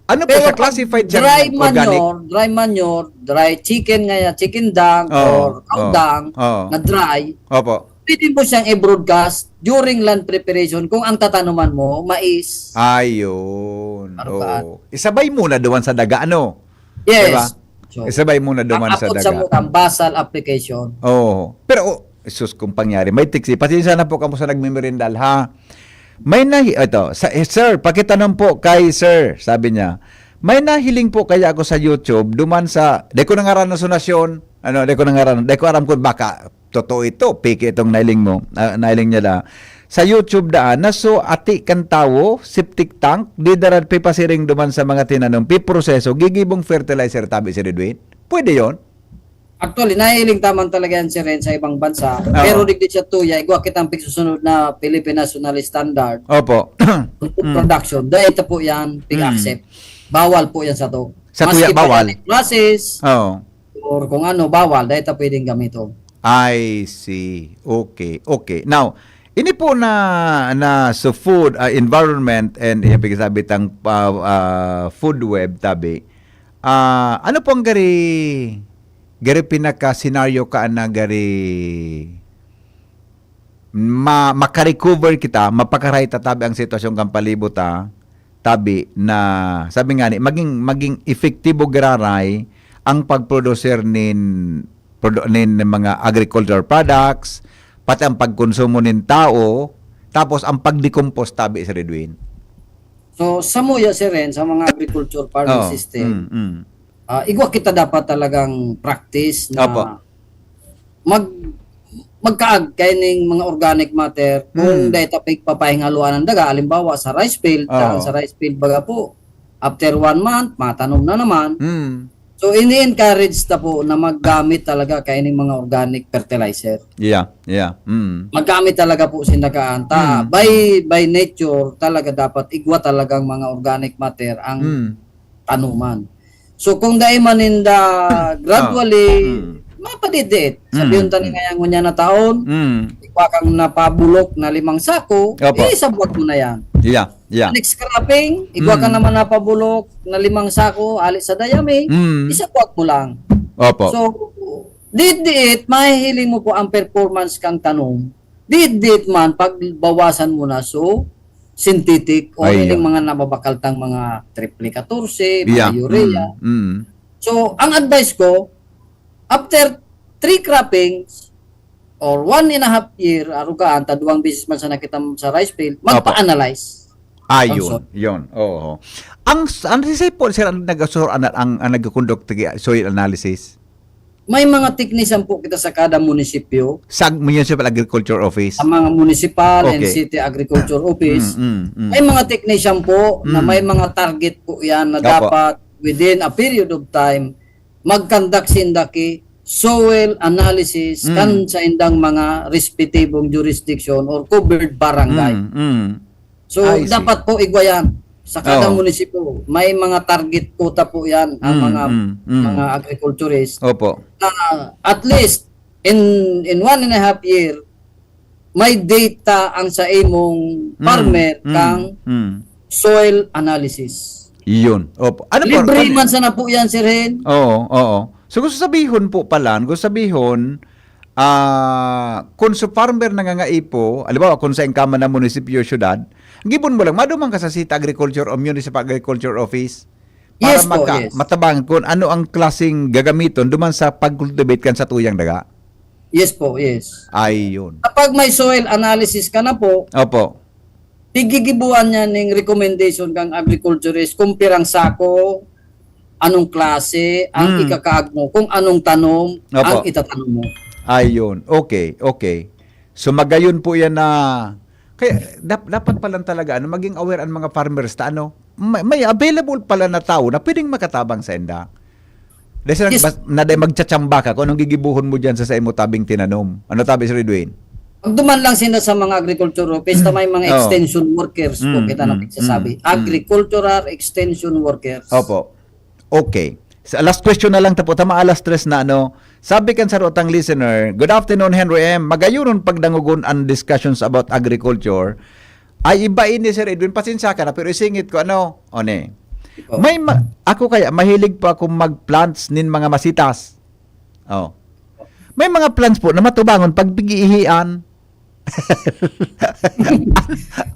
Ano po Pero siya? pag Classified siya dry ng organic? manure, dry manure, dry chicken nga yan, chicken dung Oo, or cow oo, dung oo. na dry, Opo. pwede mo siyang i-broadcast during land preparation kung ang tatanuman mo, mais. Ayun. Ano ka? Oo. Isabay muna duman sa daga, ano? Yes. Diba? So, Isabay muna duman ang sa apot sa daga. mo, ang basal application. Oo. Pero, oh, sus, kung pangyari, may tiksi. Pasensya na po kamo sa nagmemerindal, ha? May nahi-, ito, sa, eh, sir, pakitanong po kay sir, sabi niya, "May nahiling po kaya ako sa YouTube, duman sa," di ko nangaran na sonasyon, ano, di ko nangaran, di ko aram kung baka totoo ito, peke itong nailing mo, ah, nailing niya da. Sa YouTube daan, na so ati kan tawo, septic tank, di darat pipasiring duman sa mga tinanom, piproseso, gigibong fertilizer, tabi si Redwin. Pwede yon? Actually, nahiling taman talaga yan, Sir Ren, sa ibang bansa. Oo. Pero digdi siya tuya, igwa kitang pigsusunod na Philippine National Standard Opo. Untuk Mm. production. Dahil ito po yan, Mm. pig-accept. Bawal po yan sa to. Sa tuya, Maski pa bawal? yan, process, Oo. or kung ano, bawal. Dahil ito pwedeng gamiton. I see. Okay, okay. Now, ini po na, na sa food, ah, environment and, eh, pagkasabi tang, ah, ah, food web, tabi, ah, ano po ang gari, gari pinaka-senaryo ka na gari ma-, makarecover kita, mapakaray ta tabi ang sitwasyon kan palibot ta, tabi na, sabi nga ni, maging, maging epektibo giraray ang pagproducer nin, produ-, nin mga agricultural products, pati ang pagkonsumo nin tao, tapos ang pagdecompose tabi sa Redwin. So, samuya, Sir Ren, sa mga agriculture farming Oo. system, Mm, mm. ah, igwa kita dapat talagang practice na Opo. mag magkaag kaining mga organic matter kung Mm. dahil ta pigpapahingaluan ang daga, halimbawa sa rice field, Oo. sa rice field baga po, after one month, matanom na naman. Mm. So, ini-encourage ta po na maggamit talaga kaining mga organic fertilizer. Yeah, yeah. Mm. Maggamit talaga po sinda kaan ta. Mm. By, by nature, talaga dapat igwa talagang mga organic matter ang Mm. tanuman. So, kung dai man ninda gradually, Mm. mapadidit. Mm, Sabihin ta ni mm. ngayang ngunyan na taon, Mm. igwa kang napabulok na limang sako, Opo. eh, isabwag mo na yan. Yeah, yeah. Next cropping, igwa ka Mm. naman napabulok na limang sako, ali sa dayami, Mm. isabwag mo lang. Opo. So, diit-diit, mahihiling mo po ang performance kang tanom. Diit-diit man, pagbawasan mo na, so, synthetic o Ay, yung yeah. mga nababakal tang mga triple katorse, mga Yeah. urea. Mm, mm. So, ang advice ko, after three croppings or one and a half year, arugaan, ta duwang beses man sana kita sa rice field, Opo. magpa-analyze. Ayun, Ang soil. Yun. Oo. Ang ang si po sir ang nag-, ang, ang nagko-conduct ng soil analysis. May mga technician po kita sa kada munisipyo, Sa Municipal Agriculture Office. Sa mga municipal and Okay. city agriculture office. Mm, mm, mm. May mga technician po na Mm. may mga target po yan na Opo. dapat within a period of time mag-conduct sinda ki soil analysis Mm. kan sa indang mga respetibong jurisdiction or covered barangay. Mm, mm. So, I see. Dapat po igwa yan. Sa kada Oo. munisipyo, may mga target quota po yan ang Mm, mga mm, mm. mga agriculturist Opo. Na at least in in one and a half year, may data ang sa imong Mm, farmer mm, kang mm. Soil analysis. Yun. Opo. Ano po? Libre Ano? Man sana po yan, Sir Hen. Oo, oo. So gusto sabihon po pala, gusto sabihon, ah, kung sa farmer nangangaipo, halimbawa kung sa ingkaman na munisipyo, syudad, gibon mo lang, maduman ka sa City Agriculture o Municipal Agriculture Office para Yes po, maka, yes. Matabang kung ano ang klaseng gagamiton duman sa pag-cultivate kan sa tuyang daga. Yes po, yes. Ayun. Kapag may soil analysis ka na po, Opo. Pigigibuan niya ning recommendation kang agriculturist kung pirang sako, anong klase ang Mm. ikakaag mo, kung anong tanom Opo. ang itatanom mo. Ayun. Okay, okay. So magayon po yan na kaya dap- dapat pa lang talaga ano maging aware ang mga farmers ta ano may, may available pala na tao na pwedeng makatabang sa inda. Dahil sa Yes. bas- na dahil magtsatsyamba ka kung anong gigibuhon mo dyan sa, sa imo tabing tinanom. Ano tabi, Sir Edwin? Pag duman lang sila sa mga agriculture office, ta may mga Oo. extension workers po Mm, kita mm, na nagsasabi. mm, mm. Agricultural extension workers. Opo. Okay. Sa last question na lang ta po, tama alas tres na ano. Sabi kan sarutang listener, "Good afternoon, Henry M. Magayonon pagdangogon ang discussions about agriculture." Ay, iba ini, Sir Edwin. Pasensya ka na, pero isingit ko, ano? O, ne. Opo. May ma- ako kaya, mahilig pa akong mag-plants nin mga masitas. Oh. May mga plants po na matubangon pag pigiihian.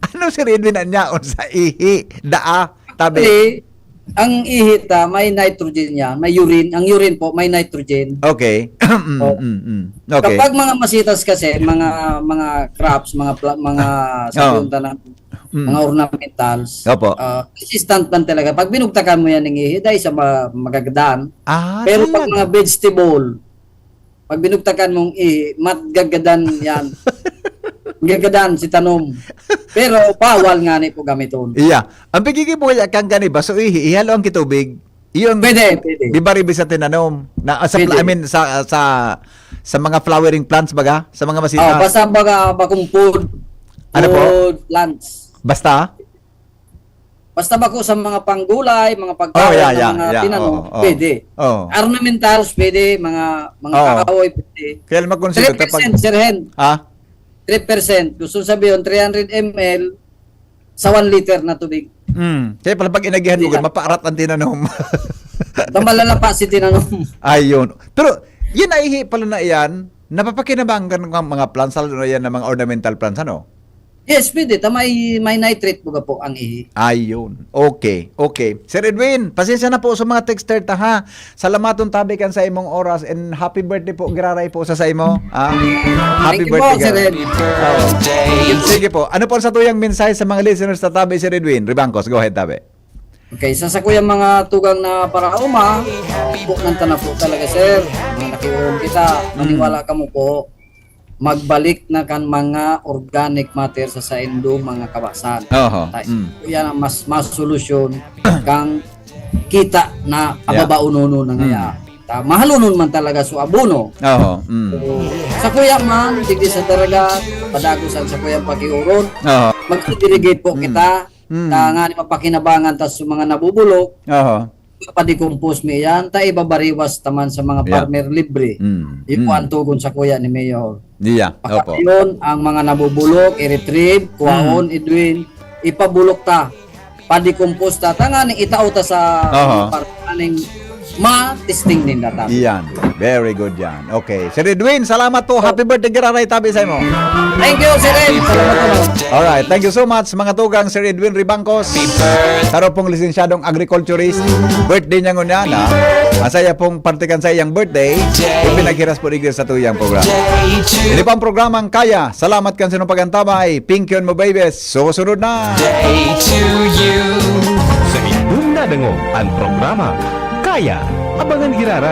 Ano, Sir Edwin, ang yaon sa ihi? Daa, tabi. Actually, ang ihi ta, may nitrogen yan, may urine. Ang urine po, may nitrogen. Okay. Mm, Oh. mm, mm. Okay. Kapag mga masitas kasi, mga mga crops, mga pla- mga sa Oh. punta ng Mm. mga ornamentals, Opo. ah, resistant man talaga. Pag binugtakan mo yan ng ihi, dahil sa ma- magagadan. Ah, Pero pag talaga. Mga vegetable, pag binugtakan mong ihi, matgagadan yan. Gagadan si tanom. Pero bawal nga ni po gamiton. Iya. Ang pagiging buhay kang gani ba? So, ihi, ihalo ang kitubig. Yung Pwede, pwede. Di ba ribi sa tinanom? Na, sa, Pwede. I mean, sa, sa, sa mga flowering plants baga? Sa mga Oh, masitas? Basta baga bakong food, Ano po? Food plants. Basta? Basta bako sa mga panggulay, mga pagkain Oh, yeah, na yeah, mga yeah. tinanom, Oo, oo. Pwede. Oo. Ornamentals, pwede. Mga mga Oo. Kahoy, pwede. Kaya naman kung sino, 3% Sir Hen. Ha? 3%. Gusto sabihin, three hundred M L sa one liter na tubig. Mm. Kaya pala pag inagihan mo, Yeah. Mapaarat ang tinanom. Tamalala pa si tinanom. Ayun. Pero, yan ay ihi pala na yan. Napapakinabangan ng mga plants, lalo na yan ng mga ornamental plants, ano? Yes, pwede. Ta may, may nitrate baga po ang ihi. Ayun. Okay, okay. Sir Edwin, pasensya na po sa mga texter ta, ha. Salamaton tabi kan sa imong oras and happy birthday po, giraray po sa sa imo. Ah, happy Thank you birthday, po, Sir giraray. Ed. Oo. Sige po. Ano po sa tuyang mensahe sa mga listeners ta tabi, Sir Edwin Ribangcos? Go ahead, tabi. Okay, sa sakuyang mga tugang na paraoma, uh, po nang tana po talaga, sir. Mga nakiuon kita, maniwala kamo po, magbalik na kan mga organic matter sa saindo mga kabasan. Oho. Ta- Mm. Yan ang mas mas solusyon kang kita na Yeah. ababaunono na ngaya. Ta, mahalunon man talaga so abono. Oho. Mm. So, sa kuya man, digdi sa Daraga, padagosan sa kuyang pakiuron. Oho. Mag-irrigate po Mm. kita. Mm. Tanganing mapakinabangan ta sa mga nabubulok, Oho. padecompose mi yan, ta ibabariwas taman sa mga Yeah. farmer libre. Mm. Yung Mm. ang tugon sa kuya ni Mayor. Diya. Opo. Pagkayon, ang mga nabubulok, i-retrieve, kuhaon, Edwin, ipabulok ta, padecompose ta, tanganing itao ta sa Oho. par-, aning ma-testing ninda ta. Iyan. Very good yan. Okay. Sir Edwin, salamat po. Happy birthday, giraray tabi sa imo. Thank you, Sir Ed. Salamat po. Alright. Thank you so much, mga tugang, Sir Edwin Ribangcos. Taro pong lisensyadong agriculturist. Birthday niya ngunyan, ha? Ang saya pong partikan sa iyang birthday. Yung pinaghiras po digdi sa tuyang programa. Ini pang programang Kaya. Salamat kan sinong pagantabay. Pinkion mo, babies. Susunod na. Sa inyong nadangog ang programa Kaya, abangan giraray.